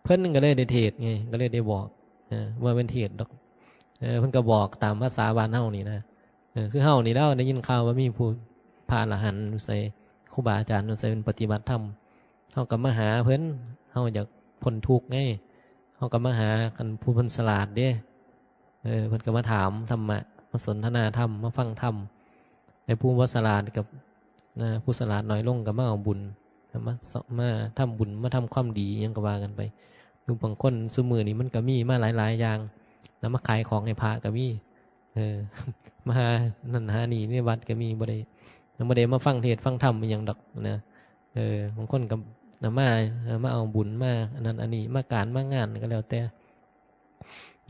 เพิ่นก็เลยได้เทศน์ไง ก็เลยได้บอก เออ ว่าเป็นเทศน์ดอก เออ เพิ่นก็บอกตามภาษาบ้านเฮานี่นะ เออ คือเฮานี่แล้วได้ยินข่าวว่ามีผู้ พระอรหันต์อยู่ไส ครูบาอาจารย์อยู่ไส เพิ่นปฏิบัติธรรม เฮาก็มาหาเพิ่น เฮาอยากพ้นทุกข์ไง เฮาก็มาหาคันผู้เพิ่นฉลาดเด้ เออ เพิ่นก็มาถามธรรมะ มาสนทนาธรรม มาฟังธรรม ไอ้ผู้บ่ฉลาดกับ นะ ผู้ฉลาดน้อยลงก็มาเอาบุญ มาส- มาทำบุญ มาทำความดี อิหยังก็ว่ากันไป อยู่บางคนซุมื้อนี้มันก็มีมาหลายๆ อย่าง แล้วมาขายของให้พระก็มี เออ มาหานั่นหานี่ในวัดก็มี บ่ได้ บ่ได้มาฟังเทศน์ฟังธรรมอิหยังดอกนะ เออ บางคนก็นะ มา เออ มาเอาบุญ มาอันนั้นอันนี้ มาการมางานก็แล้วแต่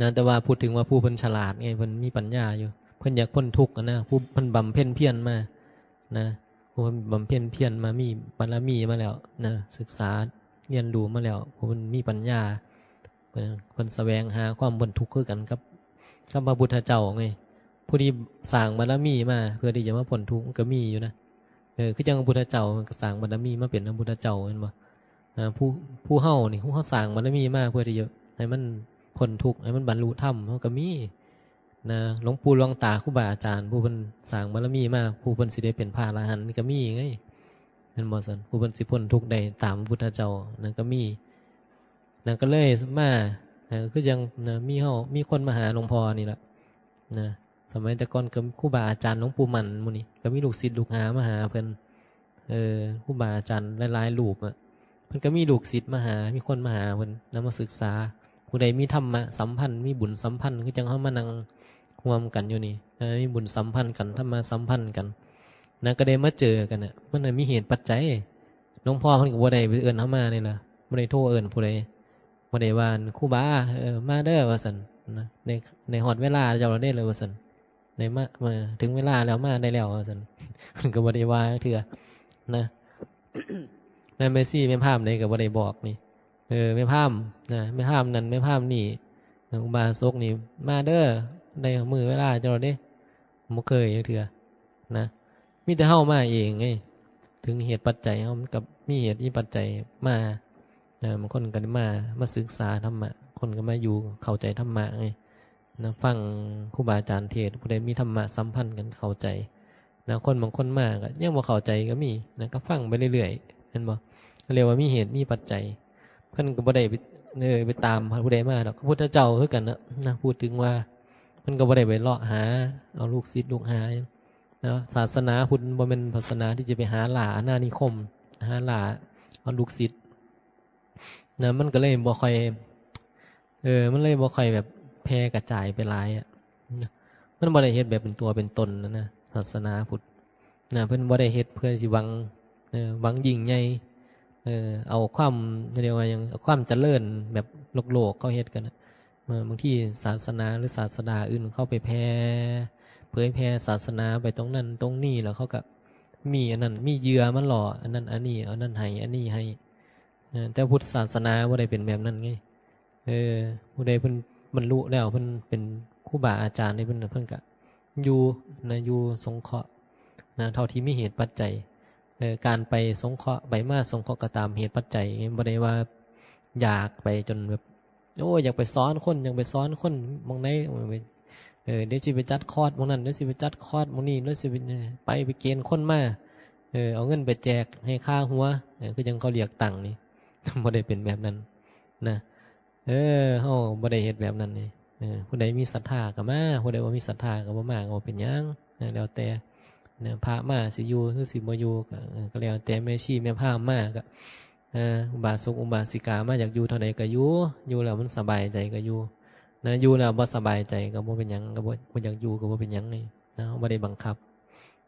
นะ แต่ว่าพูดถึงว่าผู้เพิ่นฉลาดไง เพิ่นมีปัญญาอยู่ เพิ่นอยากพ้นทุกข์อะนะ ผู้เพิ่นบำเพ็ญเพียรมา นะ ผู้เพิ่นบำเพ็ญเพียรมา มีบารมีมาแล้วนะ ศึกษาเรียนรู้มาแล้ว ผู้เพิ่นมีปัญญา เพิ่น เพิ่นแสวงหาความพ้นทุกข์คือกันกับ กับพระพุทธเจ้าไง ผู้ที่สร้างบารมีมาเพื่อที่จะมาพ้นทุกข์มันก็มีอยู่นะ เออ คือจั่งพระพุทธเจ้ามันก็สร้างบารมีมาเป็นพระพุทธเจ้า แม่นบ่ อ่า ผู้ ผู้เฮานี่ ผู้เฮาสร้างบารมีมาเพื่อที่จะให้มันพ้นทุกข์ ให้มันบรรลุธรรม มันก็มีนะ หลวงปู่หลวงตา ครูบาอาจารย์ ผู้เพิ่นสร้างบารมีมา ผู้เพิ่นสิได้เป็นพระอรหันต์นี่ก็มีไง แม่นบ่ซั่น ผู้เพิ่นสิพ้นทุกข์ได้ตามพระพุทธเจ้า นั่นก็มี นั่นก็เลยมา เออ คือจั่ง นะ มีเฮา มีคนมาหาหลวงพ่อนี่ล่ะ นะ สมัยแต่ก่อนก็ครูบาอาจารย์หลวงปู่มั่นหมู่นี้ ก็มีลูกศิษย์ลูกหามาหาเพิ่น เออ ครูบาอาจารย์หลายๆรูปอะ เพิ่นก็มีลูกศิษย์มาหา มีคนมาหาเพิ่น แล้วมาศึกษา ผู้ใดมีธรรมะสัมพันธ์ มีบุญสัมพันธ์ คือจั่งเฮามานั่งร่วมกันอยู่นี่ เออ มีบุญสัมพันธ์กัน ธรรมะสัมพันธ์กัน นะ ก็ได้มาเจอกันน่ะ มันน่ะมีเหตุปัจจัย หลวงพ่อเพิ่นก็บ่ได้ไปเอิ้นเฮามานี่ล่ะ บ่ได้โทรเอิ้นผู้ใด บ่ได้ว่า "ครูบา เออ มาเด้อ" ว่าซั่นนะ "ได้ ได้ฮอดเวลาเจ้าแล้วเด้" เลยว่าซั่น "ได้มา มา ถึงเวลาแล้ว มาได้แล้ว" ว่าซั่น เพิ่นก็บ่ได้ว่าจักเทื่อนะ แม่ แม่ชีแม่พราหมณ์ใดก็บ่ได้บอกนี่ เออ แม่พราหมณ์นะ แม่พราหมณ์นั่น แม่พราหมณ์นี่ อุบาสกนี่ "มาเด้อ ได้มื้อเวลาเจ้าแล้วเด้" บ่เคยจักเทื่อนะ มีแต่เฮามาเองไง ถึงเหตุปัจจัยเฮา มันก็มีเหตุมีปัจจัยมา เออ บางคนก็ได้มา มาศึกษาธรรมะ คนก็มาอยู่เข้าใจธรรมะไง นะ ฟังครูบาอาจารย์เทศน์ ผู้ใดมีธรรมะสัมพันธ์กันเข้าใจ นะ คนบางคนมาก็ยังบ่เข้าใจก็มี นะ ก็ฟังไปเรื่อยๆ แม่นบ่ เรียกว่ามีเหตุมีปัจจัย เพิ่นก็บ่ได้ไป เออ ไปตามผู้ใดมาดอก พระพุทธเจ้าคือกันนะ นะ พูดถึงว่า เพิ่นก็บ่ได้ไปเลาะหาเอาลูกศิษย์ลูกหาหยัง นะ ศาสนาพุทธบ่แม่นศาสนาที่จะไปหาล่าอาณานิคม หาล่าเอาลูกศิษย์ นะ มันก็เลยบ่ค่อย เออ มันเลยบ่ค่อยแบบแพร่กระจายไปหลายอะ นะ มันบ่ได้เฮ็ดแบบเป็นตัวเป็นตนนะ นะ ศาสนาพุทธ นะ เพิ่นบ่ได้เฮ็ดเพื่อสิหวัง เออ หวังยิ่งใหญ่ เออ เอาความ เรียกว่าหยัง เอาความเจริญแบบโลกๆ เขาเฮ็ดกันน่ะ เออ บางทีศาสนาหรือศาสดาอื่นเขาไปแพร่ เผยแพร่ศาสนาไปตรงนั้นตรงนี้ แล้วเขาก็มีอันนั้น มีเหยื่อมาล่อ อันนั้นอันนี้ อันนั้นให้ อันนี้ให้ เออ แต่พุทธศาสนาบ่ได้เป็นแบบนั้นไง เออ ผู้ใดเพิ่นบรรลุแล้ว เพิ่นเป็นครูบาอาจารย์นี่ เพิ่น เพิ่นก็อยู่นะ อยู่สงเคราะห์นะ เท่าที่มีเหตุปัจจัย เออ การไปสงเคราะห์ ไปมาสงเคราะห์ก็ตามเหตุปัจจัยไง บ่ได้ว่าอยากไปจนแบบ โอ้ย อยากไปสอนคน อยากไปสอนคนหม่องใด เออ เดี๋ยวสิไปจัดคอร์สหม่องนั้น เดี๋ยวสิไปจัดคอร์สหม่องนี้ เดี๋ยวสิไป ไป ไปเกณฑ์คนมา เออ เอาเงินไปแจกให้ค่าหัว เออ คือจั่งเขาเรียกตังค์นี่ บ่ได้เป็นแบบนั้นนะ เออ เฮาบ่ได้เฮ็ดแบบนั้นนี่ เออ ผู้ใดมีศรัทธาก็มา ผู้ใดบ่มีศรัทธาก็บ่มา ก็บ่เป็นหยัง เออ แล้วแต่ นะ พระมาสิอยู่หรือสิบ่อยู่ก็ เออ ก็แล้วแต่แม่ชีแม่พราหมณ์มาก็ เออ อุบาสกอุบาสิกามา อยากอยู่เท่าใดก็อยู่ อยู่แล้วมันสบายใจก็อยู่ นะ อยู่แล้วบ่สบายใจก็บ่เป็นหยัง ก็บ่ บ่อยากอยู่ก็บ่เป็นหยังไง นะ บ่ได้บังคับ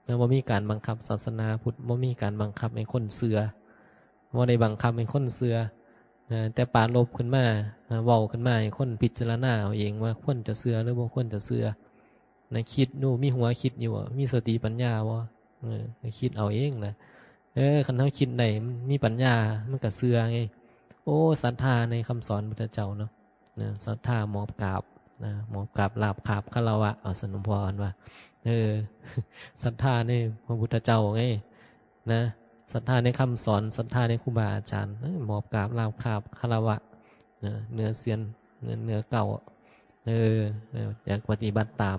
นะ บ่มีการบังคับ ศาสนาพุทธบ่มีการบังคับให้คนเชื่อ บ่ได้บังคับให้คนเชื่อ เออ แต่ปรารภขึ้นมา เออ เว้าขึ้นมาให้คนพิจารณาเอาเองว่าควรจะเชื่อหรือบ่ควรจะเชื่อ นะ คิดดู มีหัวคิดอยู่อะ มีสติปัญญาบ่ เออ คิดเอาเองนะ เออ คันเฮาคิดได้ มีปัญญา มันก็เชื่อไง โอ้ ศรัทธาในคำสอนพุทธเจ้าเนาะ นะ ศรัทธาหมอบกราบ นะ หมอบกราบลาบคาบคารวะ เอาซั่นหลวงพ่อเพิ่นว่า เออ ศรัทธาในพระพุทธเจ้าไง นะ ศรัทธาในคำสอน ศรัทธาในครูบาอาจารย์ เออ หมอบกราบลาบคาบคารวะ นะ เหนือเสียน เหนือ เหนือเก้า เออ เออ อยากปฏิบัติตาม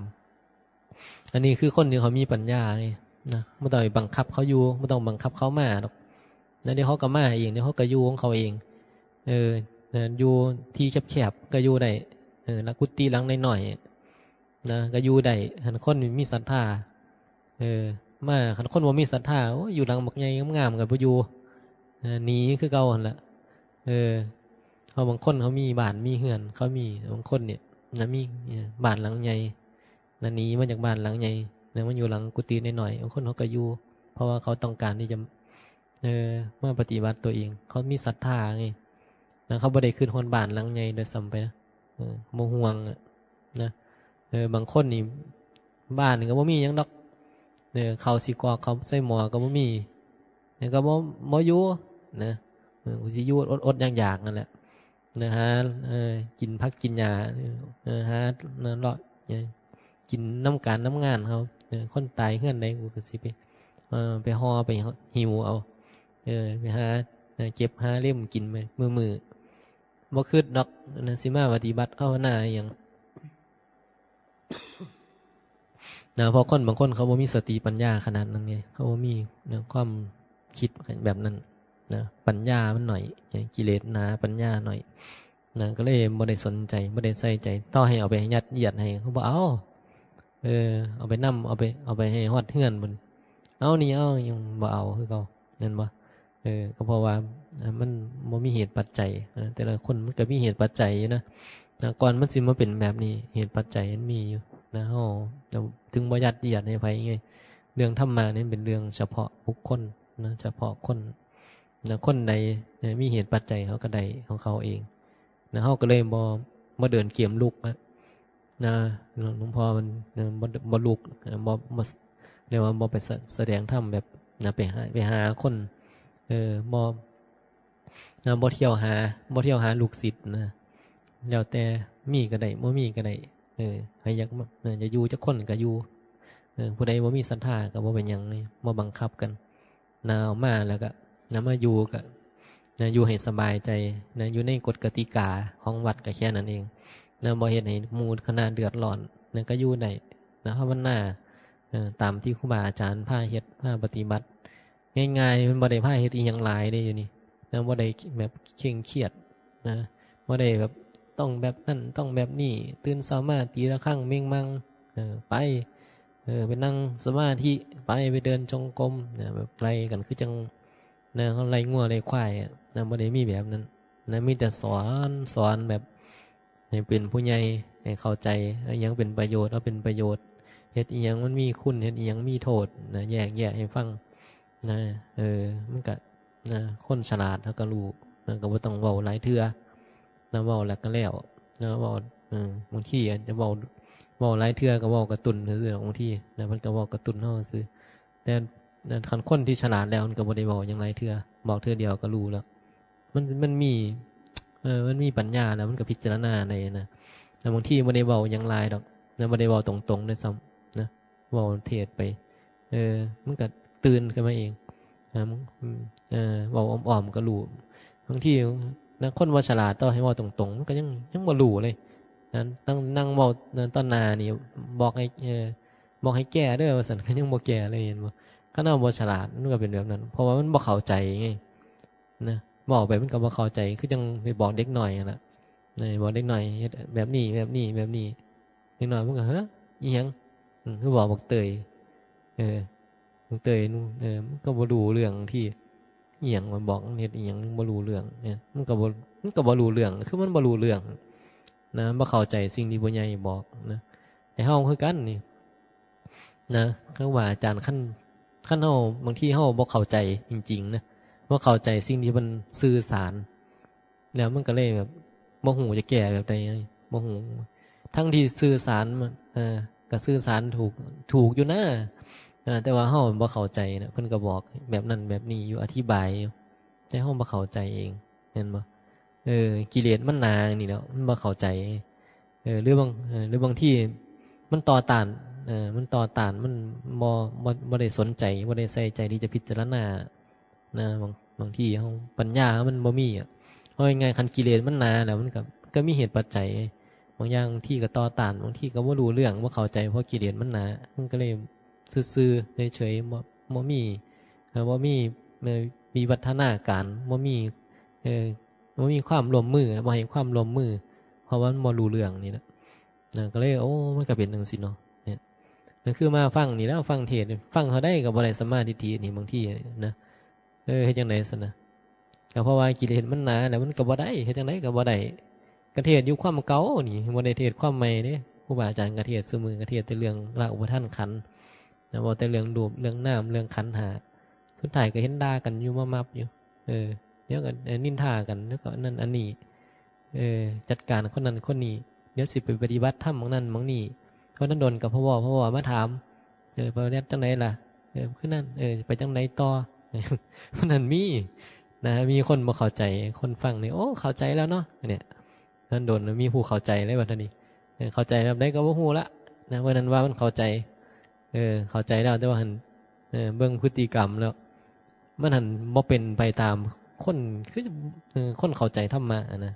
อันนี้คือคนที่เขามีปัญญาไง นะ บ่ต้องไปบังคับเขาอยู่ บ่ต้องบังคับเขามาดอก นะ เดี๋ยวเขาก็มาเอง เดี๋ยวเขาก็อยู่ของเขาเอง เออ นะ อยู่ที่แคบๆ ก็อยู่ได้ เออ แล้วกุฏิหลังน้อยๆ นะ ก็อยู่ได้ คันคนมีศรัทธา เออ มา คันคนบ่มีศรัทธา โอ้ย อยู่หลังบักใหญ่งามๆ ก็บ่อยู่ นะ หนีคือเก่าหั่นล่ะ เออ เพราะบางคนเขามีบ้านมีเฮือน เขามี บางคนเนี่ย นะ มี เออ บ้านหลังใหญ่ นะ หนีมาจากบ้านหลังใหญ่ นะ มาอยู่หลังกุฏิน้อยๆ บางคนเขาก็อยู่ เพราะว่าเขาต้องการที่จะ เออ มาปฏิบัติตัวเอง เขามีศรัทธาไง นะ เขาบ่ได้คิดฮอดบ้านหลังใหญ่ด้วยซ้ำไปนะ เออ บ่ห่วงอะ นะ เออ บางคนนี่ บ้านก็บ่มีหยังดอก เออ ข้าวสิกรอก ข้าวใส่หม้อก็บ่มี แล้วก็บ่ บ่อยู่ นะ เออ กูสิอยู่อดๆ อยากๆ นั่นแหละ นะ หา เออ กินผักกินหญ้า เออ หา นั่นเลาะ เออ กินนำการนำงานเขา เออ คนตายเฮือนใด กูก็สิไป เออ ไปห่อไปหิ้วเอา เออ ไปหา เออ เก็บหาเล็มกินไปมื้อๆ บ่คิดดอก นะ สิมาปฏิบัติภาวนาอิหยัง นะ เพราะคนบางคนเขาบ่มีสติปัญญาขนาดนั้นไง เขาบ่มี นะ ความคิดแบบนั้น นะ ปัญญามันน้อย กิเลสหนา ปัญญาน้อย นะ ก็เลยบ่ได้สนใจ บ่ได้ใส่ใจ ต่อให้เอาไปยัดเยียดให้ เขาบ่เอา เออ เอาไปนำ เอาไป เอาไปให้ฮอดเฮือนพุ้น เอานี่ เอา ยังบ่เอาคือเก่า แม่นบ่ เออ ก็เพราะว่า อ่า มันบ่มีเหตุปัจจัย อ่า แต่ละคนมันก็มีเหตุปัจจัยอยู่นะ นะ ก่อนมันสิมาเป็นแบบนี้ เหตุปัจจัยมันมีอยู่นะ เฮา ถึงบ่ยัดเยียดให้ไผไง เรื่องธรรมะนี่เป็นเรื่องเฉพาะบุคคลนะ เฉพาะคนนะ คนใด เอ่อ มีเหตุปัจจัยเขาก็ได้ของเขาเองนะ เฮาก็เลยบ่ บ่เดินเกมลุกนะ นะ หลวงพ่อมัน เอ่อ บ่ บ่ลุก เอ่อ บ่ บ่ เรียกว่าบ่ไปสะ แสดงธรรมแบบนะ ไปหา ไปหาคน เออ บ่ นะ บ่เที่ยวหา บ่เที่ยวหาลูกศิษย์นะ แล้วแต่มีก็ได้ บ่มีก็ได้ เออ ใครอยากมา เออ อยากอยู่จักคนก็อยู่ เออ ผู้ใดบ่มีศรัทธาก็บ่เป็นหยัง บ่บังคับกันนะ เอามาแล้วก็นะ มาอยู่ก็นะ อยู่ให้สบายใจนะ อยู่ในกฎกติกาของวัดก็แค่นั้นเองนะ บ่เฮ็ดให้หมู่คณะเดือดร้อนนะ ก็อยู่ได้นะ ภาวนา เออ ตามที่ครูบาอาจารย์พาเฮ็ด พาปฏิบัติ ง่ายๆ มันบ่ได้พาเฮ็ดอีหยังหลายเด้อยู่นี่นะ บ่ได้แบบเคร่งเครียดนะ บ่ได้แบบต้องแบบนั้น ต้องแบบนี้ ตื่นเช้ามาตีระฆังเม็งมัง เออ ไป เออ ไปนั่งสมาธิ ไป ไปเดินจงกรมนะ แบบไล่กันคือจั่งนะ เขาไล่งัวไล่ควายอะนะ บ่ได้มีแบบนั้นนะ มีแต่สอน สอนแบบให้เป็นผู้ใหญ่ ให้เข้าใจ อิหยังเป็นประโยชน์ เอาเป็นประโยชน์ เฮ็ดอิหยังมันมีคุณ เฮ็ดอิหยังมีโทษนะ แยกแยะให้ฟังนะ เออ มันก็นะ คนฉลาดเขาก็รู้นะ ก็บ่ต้องเว้าหลายเทื่อนะ เว้าแล้วก็แล้วนะ เว้า เออ บางทีอาจจะเว้า เว้าหลายเทื่อก็เว้ากระตุ้นซื่อๆ บางทีนะ มันก็เว้ากระตุ้นเฮาซื่อ แต่ นะ คันคนที่ฉลาดแล้วมันก็บ่ได้เว้าหยังหลายเทื่อ บอกเทื่อเดียวก็รู้แล้ว มัน มันมี เออ มันมีปัญญาแล้วมันก็พิจารณาได้นะ แต่บางทีบ่ได้เว้าหยังหลายดอกนะ บ่ได้เว้าตรงๆ ด้วยซ้ำนะ เว้าเทศน์ไป เออ มันก็ตื่นขึ้นมาเองนะ มัน เออ เว้าอ้อมๆ ก็รู้ บางทีนะ คนบ่ฉลาดต่อให้เว้าตรงๆ มันก็ยัง ยังบ่รู้เลยนะ นั่ง นั่งเว้านะ ต่อหน้านี่ บอกให้ เออ บอกให้แก้เด้อว่าซั่น ก็ยังบ่แก้เลย เห็นบ่ คันเฮาบ่ฉลาดมันก็เป็นแบบนั้น เพราะว่ามันบ่เข้าใจไงนะ เว้าไปมันก็บ่เข้าใจ คือจั่งไปบอกเด็กน้อยนั่นล่ะนะ บอกเด็กน้อยเฮ็ดแบบนี้ แบบนี้ แบบนี้ เด็กน้อยมันก็ "เฮ้อ อีหยัง อืม คือบอกบักเตย เออ บักเตย เออ มันก็บ่รู้เรื่องที่ อีหยัง มันบอกมันเฮ็ดอีหยัง มันบ่รู้เรื่องเนี่ย มันก็บ่ มันก็บ่รู้เรื่อง คือมันบ่รู้เรื่องนะ มันบ่เข้าใจสิ่งที่ผู้ใหญ่บอกนะ ไอ้เฮาคือกันนี่นะ คือว่าอาจารย์ คัน คันเฮา บางทีเฮาบ่เข้าใจจริงๆ นะ บ่เข้าใจสิ่งที่เพิ่นสื่อสาร แล้วมันก็เลยแบบบ่ฮู้จะแก้แบบใด บ่ฮู้ ทั้งที่สื่อสารมัน เออ ก็สื่อสารถูก ถูกอยู่นะ เออ แต่ว่าเฮาบ่เข้าใจนะ เพิ่นก็บอกแบบนั้นแบบนี้อยู่ อธิบายอยู่ แต่เฮาบ่เข้าใจเอง แม่นบ่ เออ กิเลสมันหนานี่แหล้ว มันบ่เข้าใจ เออ หรือบาง เออ หรือบางทีมันต่อต้าน เออ มันต่อต้าน มันบ่ บ่ บ่ได้สนใจ บ่ได้ใส่ใจที่จะพิจารณา นะ บาง บางทีเฮา ปัญญามันบ่มีอะ เอาง่ายๆ คันกิเลสมันหนาแล้วมันก็ ก็มีเหตุปัจจัย บางอย่างทีก็ต่อต้าน บางทีก็บ่รู้เรื่อง บ่เข้าใจ เพราะกิเลสมันหนา มันก็เลยซื่อๆ เฉยๆ บ่ บ่มี เอ่อ บ่มี เอ่อ วิวัฒนาการ บ่มี เอ่อ บ่มีความร่วมมือ บ่ให้ความร่วมมือ เพราะว่ามันบ่รู้เรื่องนี่แหละ นะ ก็เลย โอ้ มันก็เป็นจั่งซี้เนาะ เนี่ย ก็คือมาฟังนี่แหล้ว ฟังเทศน์ ฟังเท่าใดก็บ่ได้สัมมาทิฏฐินี่ บางทีนะ เออ เฮ็ดจั่งใดซั่นนะ ก็เพราะว่ากิเลสมันหนาแล้วมันก็บ่ได้ เฮ็ดจั่งใดก็บ่ได้ ก็เทศน์อยู่ความเก่านี่ บ่ได้เทศน์ความใหม่เด้ ครูบาอาจารย์ก็เทศน์ซุมื้อ ก็เทศน์แต่เรื่องละอุปาทานขันธ์นะ เว้าแต่เรื่องรูป เรื่องนาม เรื่องขันธ์ห้า สุดท้ายก็เห็นด่ากันอยู่ มามับอยู่ เออ เดี๋ยวก็ เอ่อ นินทากัน แล้วก็นั่นอันนี้ เออ จัดการคนนั้นคนนี้ เดี๋ยวสิไปปฏิบัติธรรมหม่องนั้นหม่องนี้ เพราะนั้นโดนกับพะวอ พะวอมาถาม เออ ไปเฮ็ดจั่งใดล่ะ เออ คือนั่น เออ ไปจั่งใดต่อ มันนั่นมี นะ มีคนบ่เข้าใจ คนฟังนี่ โอ้ เข้าใจแล้วเนาะ เนี่ย นั้นโดนมีผู้เข้าใจเลยบัดนี้ เออ เข้าใจแบบใดก็บ่ฮู้ละ นะ เมื่อนั้นว่ามันเข้าใจ เออ เข้าใจแล้ว แต่ว่าหั่น เออ เบิ่งพฤติกรรมแล้ว มันหั่นบ่เป็นไปตามคน คือ เออ คนเข้าใจธรรมะอะนะ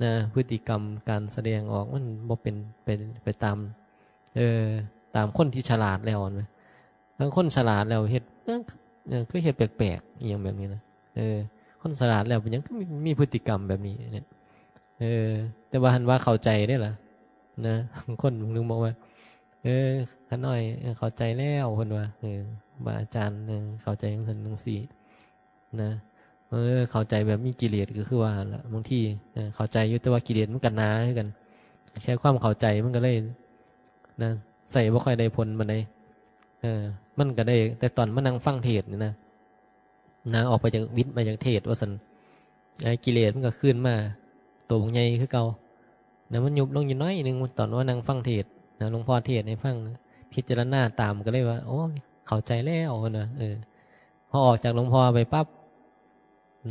นะ พฤติกรรมการแสดงออกมันบ่เป็นไป ไปตาม เออ ตามคนที่ฉลาดแล้วนะ บางคนฉลาดแล้วเฮ็ด เออ เออ คือเฮ็ดแปลกๆ อีหยังแบบนี้นะ เออ คนฉลาดแล้วเป็นหยังคือมี มีพฤติกรรมแบบนี้เนี่ย เออ แต่ว่าหันว่าเข้าใจได้ล่ะ นะ บางคนนึงบอกว่า เออ ข้าน้อย เออ เข้าใจแล้ว เพิ่นว่า เออ ว่าอาจารย์ เออ เข้าใจจังซั่นจังซี่ นะ เออ เข้าใจแบบมีกิเลสก็คือว่าหั่นล่ะ บางที เออ เข้าใจอยู่ แต่ว่ากิเลสมันก็หนาคือกัน แค่ความเข้าใจมันก็เลย นะ ใช้บ่ค่อยได้ผลปานใด เออ มันก็ได้ แต่ตอนมานั่งฟังเทศน์นี่นะ นะ ออกไปจาก หวิดมาจากเทศน์ว่าซั่น ไอ้กิเลสมันก็คืนมา โตบักใหญ่คือเก่า นะ มันยุบลงอยู่น้อยหนึ่ง ตอนว่านั่งฟังเทศน์นะ หลวงพ่อเทศน์ให้ฟัง พิจารณาตามก็เลยว่า โอ้ย เข้าใจแล้วนะ เออ พอออกจากหลวงพ่อไปปั๊บ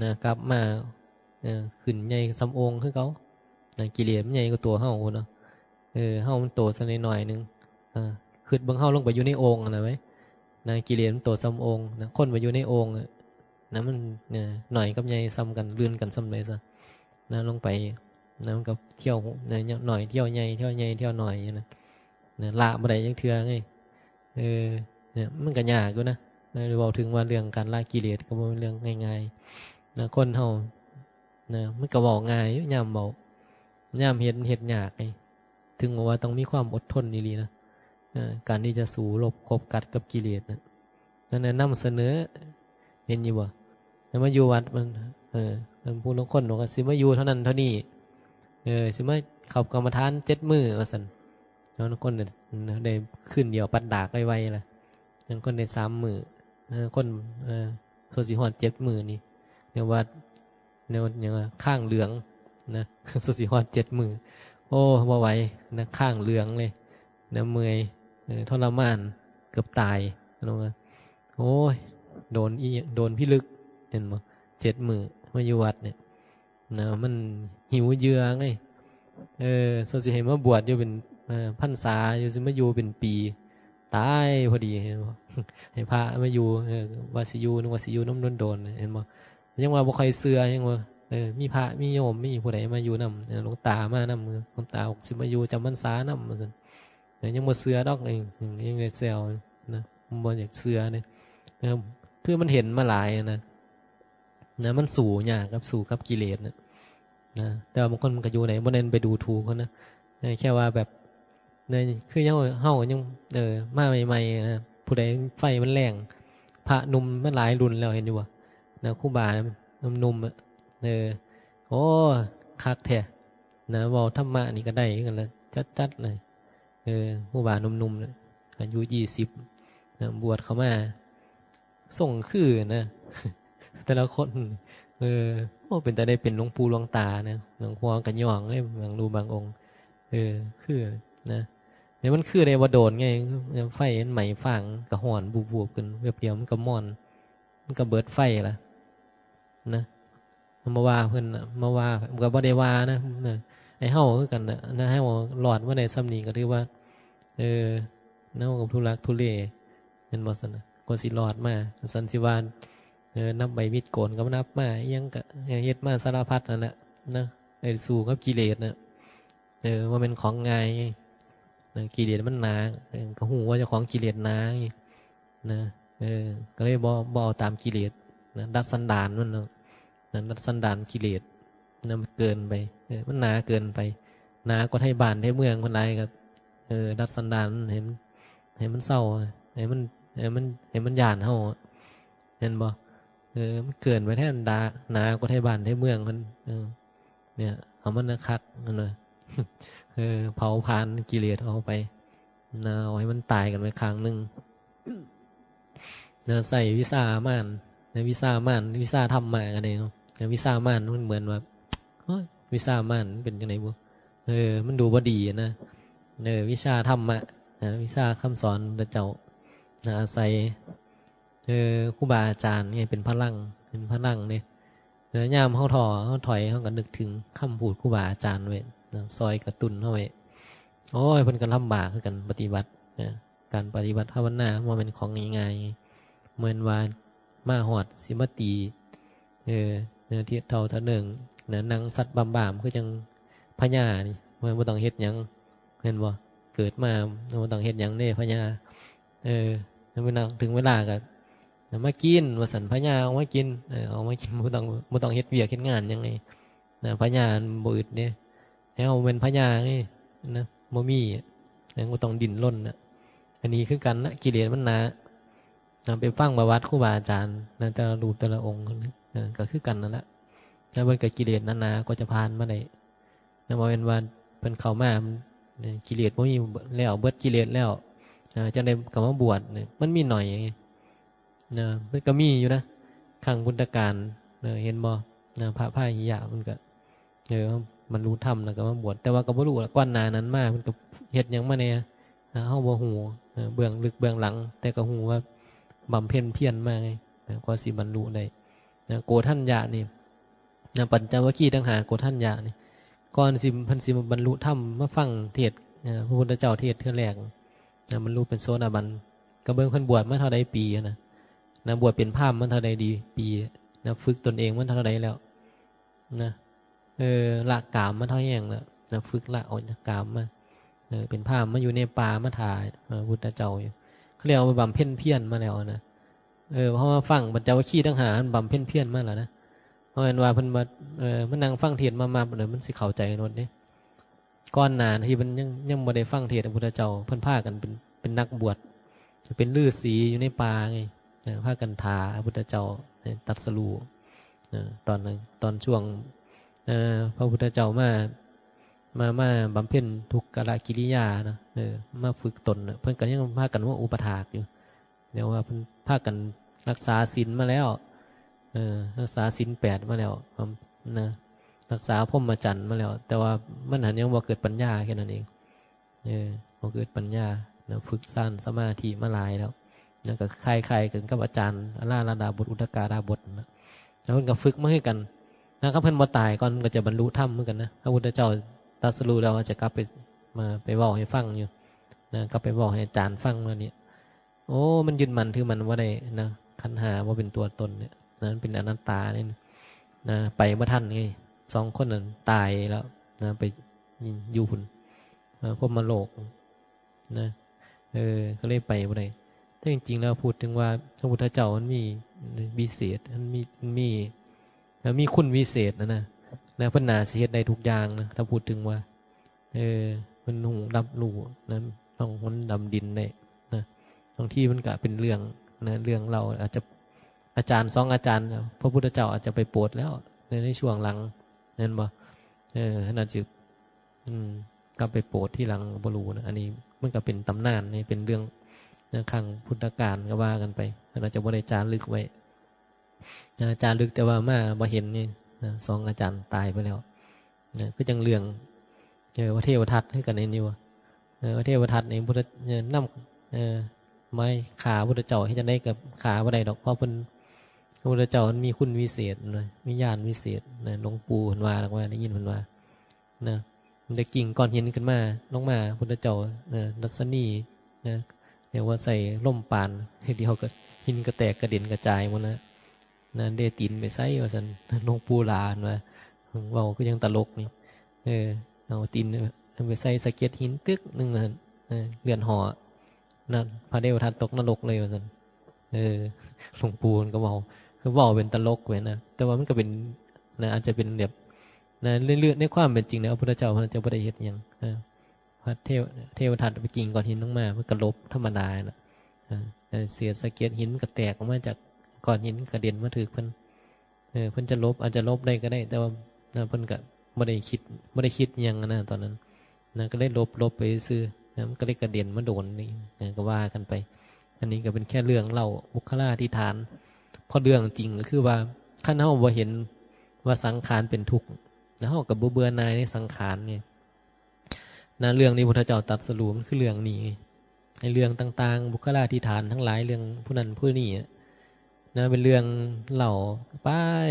นะ กลับมา เออ ขึ้นใหญ่ส่ำโอ่งคือเก่า นะ กิเลสมันใหญ่กว่าตัวเฮาเนาะ เออ เฮามันโตส่ำน้อยๆหนึ่ง เออ คิดเบิ่งเฮาลงไปอยู่ในโอ่งหั่นน่ะเว้ย นะ กิเลสมันโตส่ำโอ่ง นะ คนไปอยู่ในโอ่งอะ นะ มัน เออ น้อยกับใหญ่ส่ำกัน ลื่นกันส่ำใดซะ นะ ลงไป นะ มันก็เที่ยว นะ น้อยเที่ยวใหญ่ เที่ยวใหญ่เที่ยวน้อยอยู่นะ นะ ละบ่ได้จักเทื่อไง เออ เนี่ย มันก็ยากอยู่นะ นะ เว้าถึงว่าเรื่องการละกิเลสก็บ่แม่นเรื่องง่ายๆ นะ คนเฮา นะ มันก็เว้าง่ายอยู่ ยามเว้า ยามเฮ็ด มันเฮ็ดยากไง ถึงว่าต้องมีความอดทนอีหลีนะ เออ การที่จะสู้รบคบกัดกับกิเลสนะ นั่นน่ะนำเสนอ เห็นอยู่บ่ แล้วมาอยู่วัดมัน เออ มันผู้ลางคนบอกว่าสิมาอยู่เท่านั้นเท่านี้ เออ สิมาเข้ากรรมฐานเจ็ดมื้อว่าซั่น แล้วบางคนเนี่ยได้คืนเดียวปัดดากไวๆล่ะ บางคนได้สามมื้อ เออ คน เออ ส่วนสิฮอดเจ็ดมื้อนี่ เรียกว่า แนว หยังว่า ข้างเหลืองนะ ส่วนสิฮอดเจ็ดมื้อ โอ้ บ่ไหวนะ ข้างเหลืองเลยนะ เมื่อย เออ ทรมาน เกือบตาย ลงมา โอ้ย โดนอีหยัง โดนพิลึก เห็นบ่ เจ็ดมื้อ มาอยู่วัดเนี่ย นะ มันหิวเยื่อไง เออ ส่วนสิให้มาบวชอยู่เป็น เอ่อ พรรษา อยู่สิมาอยู่เป็นปี ตายพอดี เห็นบ่ ให้พระมาอยู่ เออ ว่าสิอยู่ นึกว่าสิอยู่นำโดนๆ เห็นบ่ ยังว่าบ่ค่อยเชื่อ ยังว่า เออ มีพระ มีโยม มีผู้ใดมาอยู่นำ เออ หลวงตามานำ หลวงตาบอกสิมาอยู่จำพรรษานำ ว่าซั่น เออ ยังบ่เชื่อดอก เออ ยังได้แซวนะ บ่อยากเชื่อเนี่ย เออ คือมันเห็นมาหลายนะ นะ มันสู้ยากกับสู้กับกิเลสนะ นะ แต่ว่าบางคนมันก็อยู่ใน บ่แม่นไปดูถูกเขานะ เออ แค่ว่าแบบ ใน คือเฮา เฮายัง เออ มาใหม่ๆนะ ผู้ใดไฟมันแรง พระหนุ่มมันหลายรุ่นแล้ว เห็นอยู่บ่ นะ ครูบาหนุ่มๆอะ เออ โอ้ คักแท้ นะ เว้าธรรมะนี่ก็ได้คือกันละ จัดๆเลย เออ ครูบาหนุ่มๆเนี่ย อายุยี่สิบนะ บวชเข้ามา ส่งคือนะ แต่ละคน เออ โอ้ เป็นตาได้เป็นหลวงปู่หลวงตานะ หลวงพ่อกะย่องเลย บางรูปบางองค์ เออ คือนะ เนี่ยมันคือได้บ่โดนไง ไฟมันไหม้ฟางกะฮ้อนบูบๆขึ้น แป๊บเดียวมันกะมอด มันกะเบิดไฟละ นะ มาว่าเพิ่นน่ะ มาว่า ก็บ่ได้ว่านะ นะ ไอ้เฮาคือกันน่ะ นะ เฮารอดมาได้ส่ำนี้ก็ถือว่า เออ เฮาก็ทุลักทุเล แม่นบ่ซั่นน่ะ กว่าสิรอดมา ซั่นสิว่า เออ นับใบมีดโกนก็นับมา อิหยังก็เฮ็ดมาสารพัดนั่นแหละ นะ ไอ้สู้กับกิเลสน่ะ เออ บ่แม่นของง่ายไง นะ กิเลสมันหนา เออ ก็ฮู้ว่าเจ้าของกิเลสหนาไง นะ เออ ก็เลยบ่ บ่เอาตามกิเลสนะ ดัดสันดานมันเนาะ นะ ดัดสันดานกิเลสนะ มันเกินไป เออ มันหนาเกินไป หนากว่าไทบ้านไทเมืองเพิ่นหลายครับ เออ ดัดสันดานมันให้มัน ให้มันเซา ให้มัน ให้มัน ให้มันย้านเฮาอะ เห็นบ่ เออ มันเกินไปแท้ หนากว่าไทบ้านไทเมืองเพิ่น เออ เนี่ย เอามันคักๆ นั่นน่ะ เออ เผาผลาญกิเลสออกไป นะ เอาให้มันตายกันไปข้างหนึ่ง นะ ใช้วิชามารนะ วิชามาร วิชาธรรมะก็ได้เนาะ นะ วิชามารมันเหมือนว่า เฮ้ย วิชามารมันเป็นจั่งใดบุ เออ มันดูบ่ดีนะ เออ วิชาธรรมะนะ วิชาคำสอนพระเจ้านะ อาศัย เออ ครูบาอาจารย์ไง เป็นพลัง เป็นพลังเด้ แล้วยามเฮาท้อ เฮาถอย เฮาก็นึกถึงคำพูดครูบาอาจารย์ไว้นะ ซอยกระตุ้นเฮาไว้ โอ้ย เพิ่นก็ลำบากคือกัน ปฏิบัตินะ การปฏิบัติภาวนาบ่แม่นของง่ายๆ เหมือนว่ามาฮอดสิมาตี เออ เออ ที่เฒ่าเฒ่าเนิ่งนะ นั่งสัดบามๆ คือจั่งพญานี่ บ่ บ่ต้องเฮ็ดหยัง แม่นบ่ เกิดมาบ่ต้องเฮ็ดหยังเด้ พญา เออ แล้วมื้อนั้นถึงเวลาก็ มากิน ว่าซั่น พญาออกมากิน เออ ออกมากิน บ่ต้อง บ่ต้องเฮ็ดเวียกเฮ็ดงานหยังไง นะ พญามันบ่อึดเด้ ให้เฮาเป็นพญาไง นะ บ่มีอะ นะ บ่ต้องดิ้นรนนะ อันนี้คือกันนะ กิเลสมันหนา นะ ไปฟังประวัติครูบาอาจารย์นะ แต่ละรูปแต่ละองค์นะ เออ ก็คือกันนั่นแหละ แล้วมันก็กิเลสหนาๆ ก็จะผ่านมาได้นะ บ่แม่นว่าเพิ่นเข้ามา มัน กิเลสบ่มีแล้ว เบิดกิเลสแล้ว นะ จั่งใด๋ก็มาบวชเนี่ย มันมีหน่อยไง นะ มันก็มีอยู่นะ ครั้งพุทธกาล เออ เห็นบ่ นะ พระพาหิยะมันก็ เออ บรรลุธรรมแล้วก็มาบวช แต่ว่าก็บ่รู้ล่ะ ก่อนหน้านั้นมา มันก็เฮ็ดหยังมาแหน่ นะ เฮาบ่ฮู้ เออ เบื้องลึกเบื้องหลัง แต่ก็ฮู้ว่าบำเพ็ญเพียรมาไง นะ กว่าสิบรรลุได้ นะ โกฏัญญะนี่ นะ ปัญจวัคคีย์ทั้งห้า โกฏัญญะนี่ ก่อนสิ เพิ่นสิมาบรรลุธรรม มาฟังเทศน์ เอ่อ พระพุทธเจ้าเทศน์เทื่อแรก นะ บรรลุเป็นโสดาบัน ก็เบิ่งเพิ่นบวชมาเท่าใดปีนะ นะ บวชเป็นพราหมณ์มาเท่าใดดีปี นะ ฝึกตนเองมาเท่าใดแล้ว นะ เออ ละกามมาเท่าแฮงแล้ว นะ ฝึกละออกจากกามมา เออ เป็นพราหมณ์มาอยู่ในป่ามาถ่า เอ่อ พุทธเจ้าอยู่ เขาเรียกว่าบำเพ็ญเพียรมาแล้วนะ เออ เพราะว่าฟังปัญจวัคคีย์ทั้งห้า มันบำเพ็ญเพียรมาแล้วนะ เพราะแม่นว่าเพิ่นมา เออ มานั่งฟังเทศน์มาๆ เดี๋ยวมันสิเข้าใจโลดเด้ ก่อนหน้าที่เพิ่นยัง ยังบ่ได้ฟังเทศน์พระพุทธเจ้า เพิ่นพากันเป็น เป็นนักบวช เป็นฤาษีอยู่ในป่าไง เออ พากันถ่าพระพุทธเจ้า เออ ตรัสรู้ เออ ตอนนั้น ตอนช่วง เอ่อ พระพุทธเจ้ามา มา มาบำเพ็ญทุกขกิริยาเนาะ เออ มาฝึกตนน่ะ เพิ่นก็ยังพากันมาอุปถากอยู่ เรียกว่าเพิ่นพากันรักษาศีลมาแล้ว เออ รักษาศีลแปดมาแล้ว นะ รักษาพรหมจรรย์มาแล้ว แต่ว่ามันหั้นยังบ่เกิดปัญญาแค่นั้นเอง เออ บ่เกิดปัญญา นะ ฝึกฌานสมาธิมาหลายแล้ว นะ ก็คล้ายๆ กันกับอาจารย์อาราธดาบส อุทกาดาบสนะ แล้วเพิ่นก็ฝึกมาคือกัน นะ คันเพิ่นบ่ตายก่อน มันก็จะบรรลุธรรมคือกันนะ พระพุทธเจ้าตรัสรู้แล้วว่าจะกลับไป มา ไปเว้าให้ฟังอยู่ นะ กลับไปเว้าให้อาจารย์ฟังว่านี่ โอ้ มันยึดมั่นถือมั่นบ่ได้นะ ขันธ์ห้าบ่เป็นตัวตนเนี่ยนะ มันเป็นอนัตตาเนี่ยนะ ไปบ่ทันไง สองคนนั้นตายแล้วนะ ไปอยู่พุ้น เอ่อ พรหมโลกนะ เออ ก็เลยไปบ่ได้ แต่จริงๆ แล้วพูดถึงว่าพระพุทธเจ้ามันมีวิเศษ มันมี มันมี แล้วมีคุณวิเศษนะนะ แล้วเพิ่นน่าสิเฮ็ดได้ทุกอย่างนะ ถ้าพูดถึงว่า เออ มันฮู้รับรู้นะ ล่องหนดำดินได้นะ บางทีมันก็เป็นเรื่องนะ เรื่องเล่าอาจจะ อาจารย์สองอาจารย์ พระพุทธเจ้าอาจจะไปโปรดแล้ว ใน ในช่วงหลัง แม่นบ่ เออ ขนาดสิ อืม กลับไปโปรดทีหลังก็บ่รู้นะ อันนี้มันก็เป็นตำนานนี่ เป็นเรื่องนะ ครั้งพุทธกาลก็ว่ากันไป มันอาจจะบ่ได้จารึกไว้นะ จารึกแต่ว่ามาบ่เห็นนี่นะ สองอาจารย์ตายไปแล้วนะ คือจั่งเรื่อง เออ พระเทวทัตคือกันนี่อยู่ เออ พระเทวทัตนี่พุทธ เออ นำ เออ ไม้ฆ่าพุทธเจ้า เฮ็ดจั่งใด๋ก็ฆ่าบ่ได้ดอก เพราะเพิ่น พระพุทธเจ้ามันมีคุณวิเศษนะ มีญาณวิเศษนะ หลวงปู่เพิ่นว่า แล้วว่าได้ยินเพิ่นว่า นะ มันจะกิ่งก้อนหินขึ้นมา ลงมา พุทธเจ้า เออ รัศมีนะ เรียกว่าใส่ลมปาน เดียวก็หินก็แตกกระเด็นกระจายหมดนะ นะ เด้ตีนไปไสว่าซั่น หลวงปู่หลาเพิ่นว่า เว้าคือจั่งตลกนี่ เออ เอาตีนไปใส่สะเก็ดหินตึกหนึ่งว่าซั่น เออ เลือดห่อ นะ พระเทวทัตตกนรกเลยว่าซั่น เออ หลวงปู่เพิ่นก็เว้า คือเว้าเป็นตลกไว้นะ แต่ว่ามันก็เป็น นะ อาจจะเป็นแบบ นะ เรื่อง ในความเป็นจริงแล้วพระพุทธเจ้าเพิ่นอาจจะบ่ได้เฮ็ดหยัง เออ พระเทว เทวทัตไปกิ่งก้อนหินลงมา มันก็หลบธรรมดาน่ะ เออ แต่เศษสะเก็ดหินก็แตกออกมาจากก้อนหิน กระเด็นมาถืกเพิ่น เออ เพิ่นจะหลบ อาจจะหลบได้ก็ได้ แต่ว่า นะ เพิ่นก็บ่ได้คิด บ่ได้คิดหยังนะ ตอนนั้น นะ ก็เลยหลบ หลบไปซื่อ นะ มันก็เลยกระเด็นมาโดนนี่ นะ ก็ว่ากันไป อันนี้ก็เป็นแค่เรื่องเล่าบุคลาธิฐาน เพราะเรื่องจริงก็คือว่า คันเฮาบ่เห็นว่าสังขารเป็นทุกข์ แล้วเฮาก็บ่เบื่อหน่ายในสังขารไง นะ เรื่องที่พุทธเจ้าตรัสรู้มันคือเรื่องนี้ไง ไอ้เรื่องต่างๆ บุคลาธิฐานทั้งหลาย เรื่องผู้นั้นผู้นี้อะ นะ เป็นเรื่องเล่าไป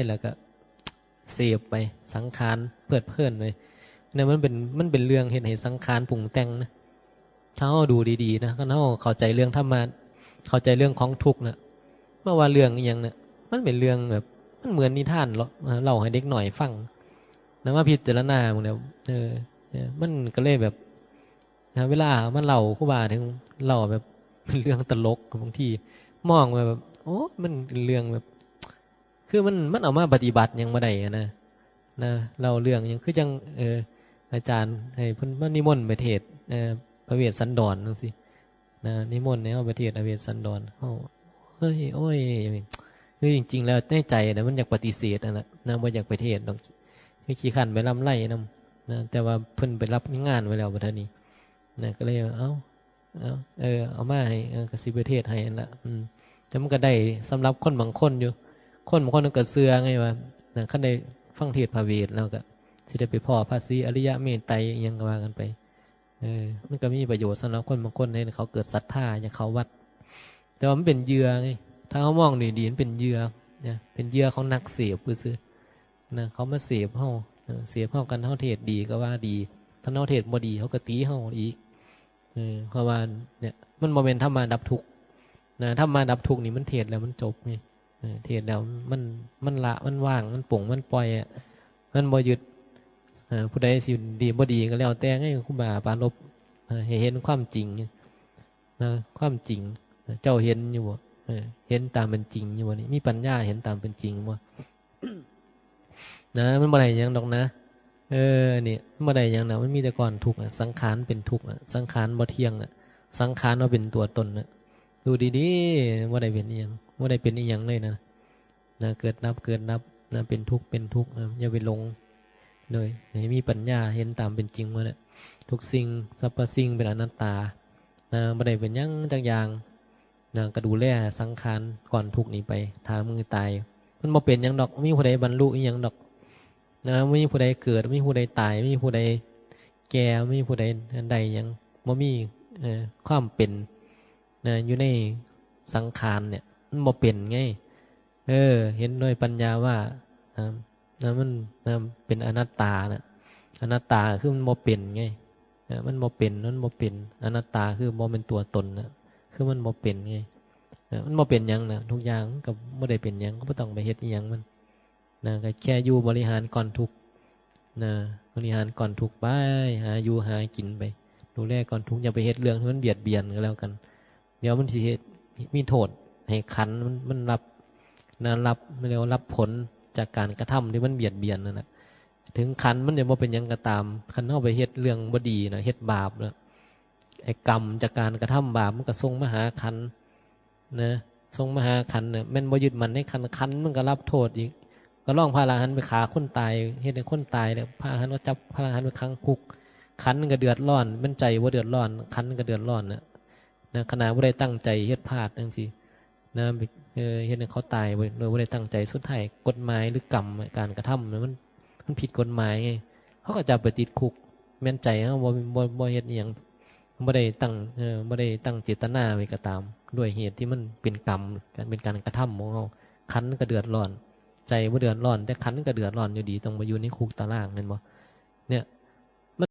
แล้วก็เสพไป สังขารเพลิดเพลินไป เนี่ย มันเป็น มันเป็นเรื่องเฮ็ดให้สังขารปรุงแต่งนะ ถ้าเฮาดูดีๆ นะ คันเฮาเข้าใจเรื่องธรรมะ เข้าใจเรื่องของทุกข์นะ บ่ว่าเรื่องอิหยังเนี่ย มันเป็นเรื่องแบบ มันเหมือนนิทานเล่า เล่าให้เด็กน้อยฟัง นะ มาพิจารณาเบิ่งแล้ว เออ เออ มันก็เลยแบบ นะ เวลามาเล่าครูบาถึงเล่าแบบ เป็นเรื่องตลก บางทีมองว่าแบบ โอ้ มันเป็นเรื่องแบบ คือมัน มันเอามาปฏิบัติหยังบ่ได้อะนะ นะ เล่าเรื่องหยังคือจั่ง เออ อาจารย์ให้เพิ่นมานิมนต์ไปเทศน์ เออ พระเวสสันดรจั่งซี้ นะ นิมนต์ให้เฮาไปเทศน์อเวสสันดร เฮา เฮ้ย โอ้ย คือจริงๆแล้วในใจน่ะมันอยากปฏิเสธนั่นแหละนะ บ่อยากไปเทศน์ดอก คือขี้คร้านไปรำไรนำนะ แต่ว่าเพิ่นไปรับงานไว้แล้วบัดนี้นะ ก็เลยว่า เอ้า เอ้า เออ เอามาให้ เออ ก็สิไปเทศน์ให้นั่นล่ะ อืม แต่มันก็ได้สำหรับคนบางคนอยู่ คนบางคนก็เชื่อไงว่านะ คันได้ฟังเทศน์พระเวสแล้วก็สิได้ไปพ้อพระศรีอริยะเมตไตรอิหยังก็ว่ากันไป เออ มันก็มีประโยชน์สำหรับคนบางคน ให้เขาเกิดศรัทธาอยากเข้าวัด แต่ว่ามันเป็นเหยื่อไง ถ้าเฮามองดีๆ มันเป็นเหยื่อนะ เป็นเหยื่อของนักเสพซื่อๆ นะ เขามาเสพเฮา เออ เสพเฮา คันเฮาเทศน์ดีก็ว่าดี คันเฮาเทศน์บ่ดีเขาก็ติเฮาอีก เออ เพราะว่าเนี่ย มันบ่แม่นธรรมะดับทุกข์นะ ธรรมะดับทุกข์นี่มันเทศน์แล้วมันจบไง เออ เทศน์แล้วมัน มันละ มันวาง มันปลง มันปล่อยอะ มันบ่ยึด เออ ผู้ใดสิดีบ่ดีก็แล้วแต่ไง ครูบาปรารภ เออ ให้เห็นความจริงนะ ความจริง เจ้าเห็นอยู่บ่ เออ เห็นตามเป็นจริงอยู่บ่นี่ มีปัญญาเห็นตามเป็นจริงบ่ นะ มันบ่ได้หยังดอกนะ เออ นี่ มันบ่ได้หยังนะ มันมีแต่ก้อนทุกข์อะ สังขารเป็นทุกข์อะ สังขารบ่เที่ยงอะ สังขารว่าเป็นตัวตนอะ ดูดีๆ บ่ได้เป็นอิหยัง บ่ได้เป็นอิหยังเลยนะ นะ เกิดดับ เกิดดับ นะ เป็นทุกข์ เป็นทุกข์ นะ อย่าไปหลงเลย ให้มีปัญญาเห็นตามเป็นจริงมันน่ะ ทุกสิ่ง สรรพสิ่งเป็นอนัตตา นะ บ่ได้เป็นหยังจักอย่าง นะ ก็ดูแลสังขารก้อนทุกข์นี้ไป ถ้ามื้อตาย มันบ่เป็นหยังดอก มีผู้ใดบรรลุอิหยังดอก นะ มีผู้ใดเกิด มีผู้ใดตาย มีผู้ใดแก่ มีผู้ใดได้หยัง บ่มี เอ่อ ความเป็น นะ อยู่ในสังขารเนี่ย มันบ่เป็นไง เออ เห็นด้วยปัญญาว่า อ่า นะ มัน นะ เป็นอนัตตานะ อนัตตาคือมันบ่เป็นไง เออ มันบ่เป็น มันบ่เป็น อนัตตาคือบ่เป็นตัวตนนะ คือมันบ่เป็นไง เออ มันบ่เป็นหยังนะ ทุกอย่างมันก็บ่ได้เป็นหยัง ก็บ่ต้องไปเฮ็ดอิหยังมัน นะ ก็แค่อยู่บริหารก้อนทุกข์ นะ บริหารก้อนทุกข์ไป หาอยู่หากินไป ดูแลก้อนทุกข์ อย่าไปเฮ็ดเรื่องที่มันเบียดเบียนก็แล้วกัน เดี๋ยวมันสิเฮ็ด มีโทษ ให้ขันธ์มัน มันรับ นะ รับ เรียกว่ารับผลจากการกระทำที่มันเบียดเบียนนั่นน่ะ ถึงขันธ์มันจะบ่เป็นหยังก็ตาม คันเฮาไปเฮ็ดเรื่องบ่ดีนะ เฮ็ดบาปนะ ไอ้กรรมจากการกระทำบาปมันก็ส่งมาหาขันธ์นะ ส่งมาหาขันธ์น่ะ แม่นบ่ยึดมั่นในขันธ์ ขันธ์มันก็รับโทษอีก ก็ลองพระอรหันต์ไปฆ่าคนตาย เฮ็ดให้คนตายแล้ว พระอรหันต์ก็จับพระอรหันต์ไปขังคุก ขันธ์มันก็เดือดร้อน แม่นใจบ่เดือดร้อน ขันธ์มันก็เดือดร้อนน่ะ นะ ขนาดบ่ได้ตั้งใจเฮ็ดพลาดจั่งซี้ นะ เออ เฮ็ดให้เขาตายโดยบ่ได้ตั้งใจ สุดท้ายกฎหมายหรือกรรม การกระทำน่ะ มัน มันผิดกฎหมายไง เขาก็จับไปติดคุก แม่นใจเฮาบ่ บ่ บ่เฮ็ดอิหยัง บ่ได้ตั้ง เออ บ่ได้ตั้งเจตนาไว้ก็ตาม ด้วยเหตุที่มันเป็นกรรม การ เป็นการกระทำของเฮา ขันธ์ก็เดือดร้อน ใจบ่เดือดร้อน แต่ขันธ์ก็เดือดร้อนอยู่ดี ต้องมาอยู่ในคุกตาราง แม่นบ่ เนี่ย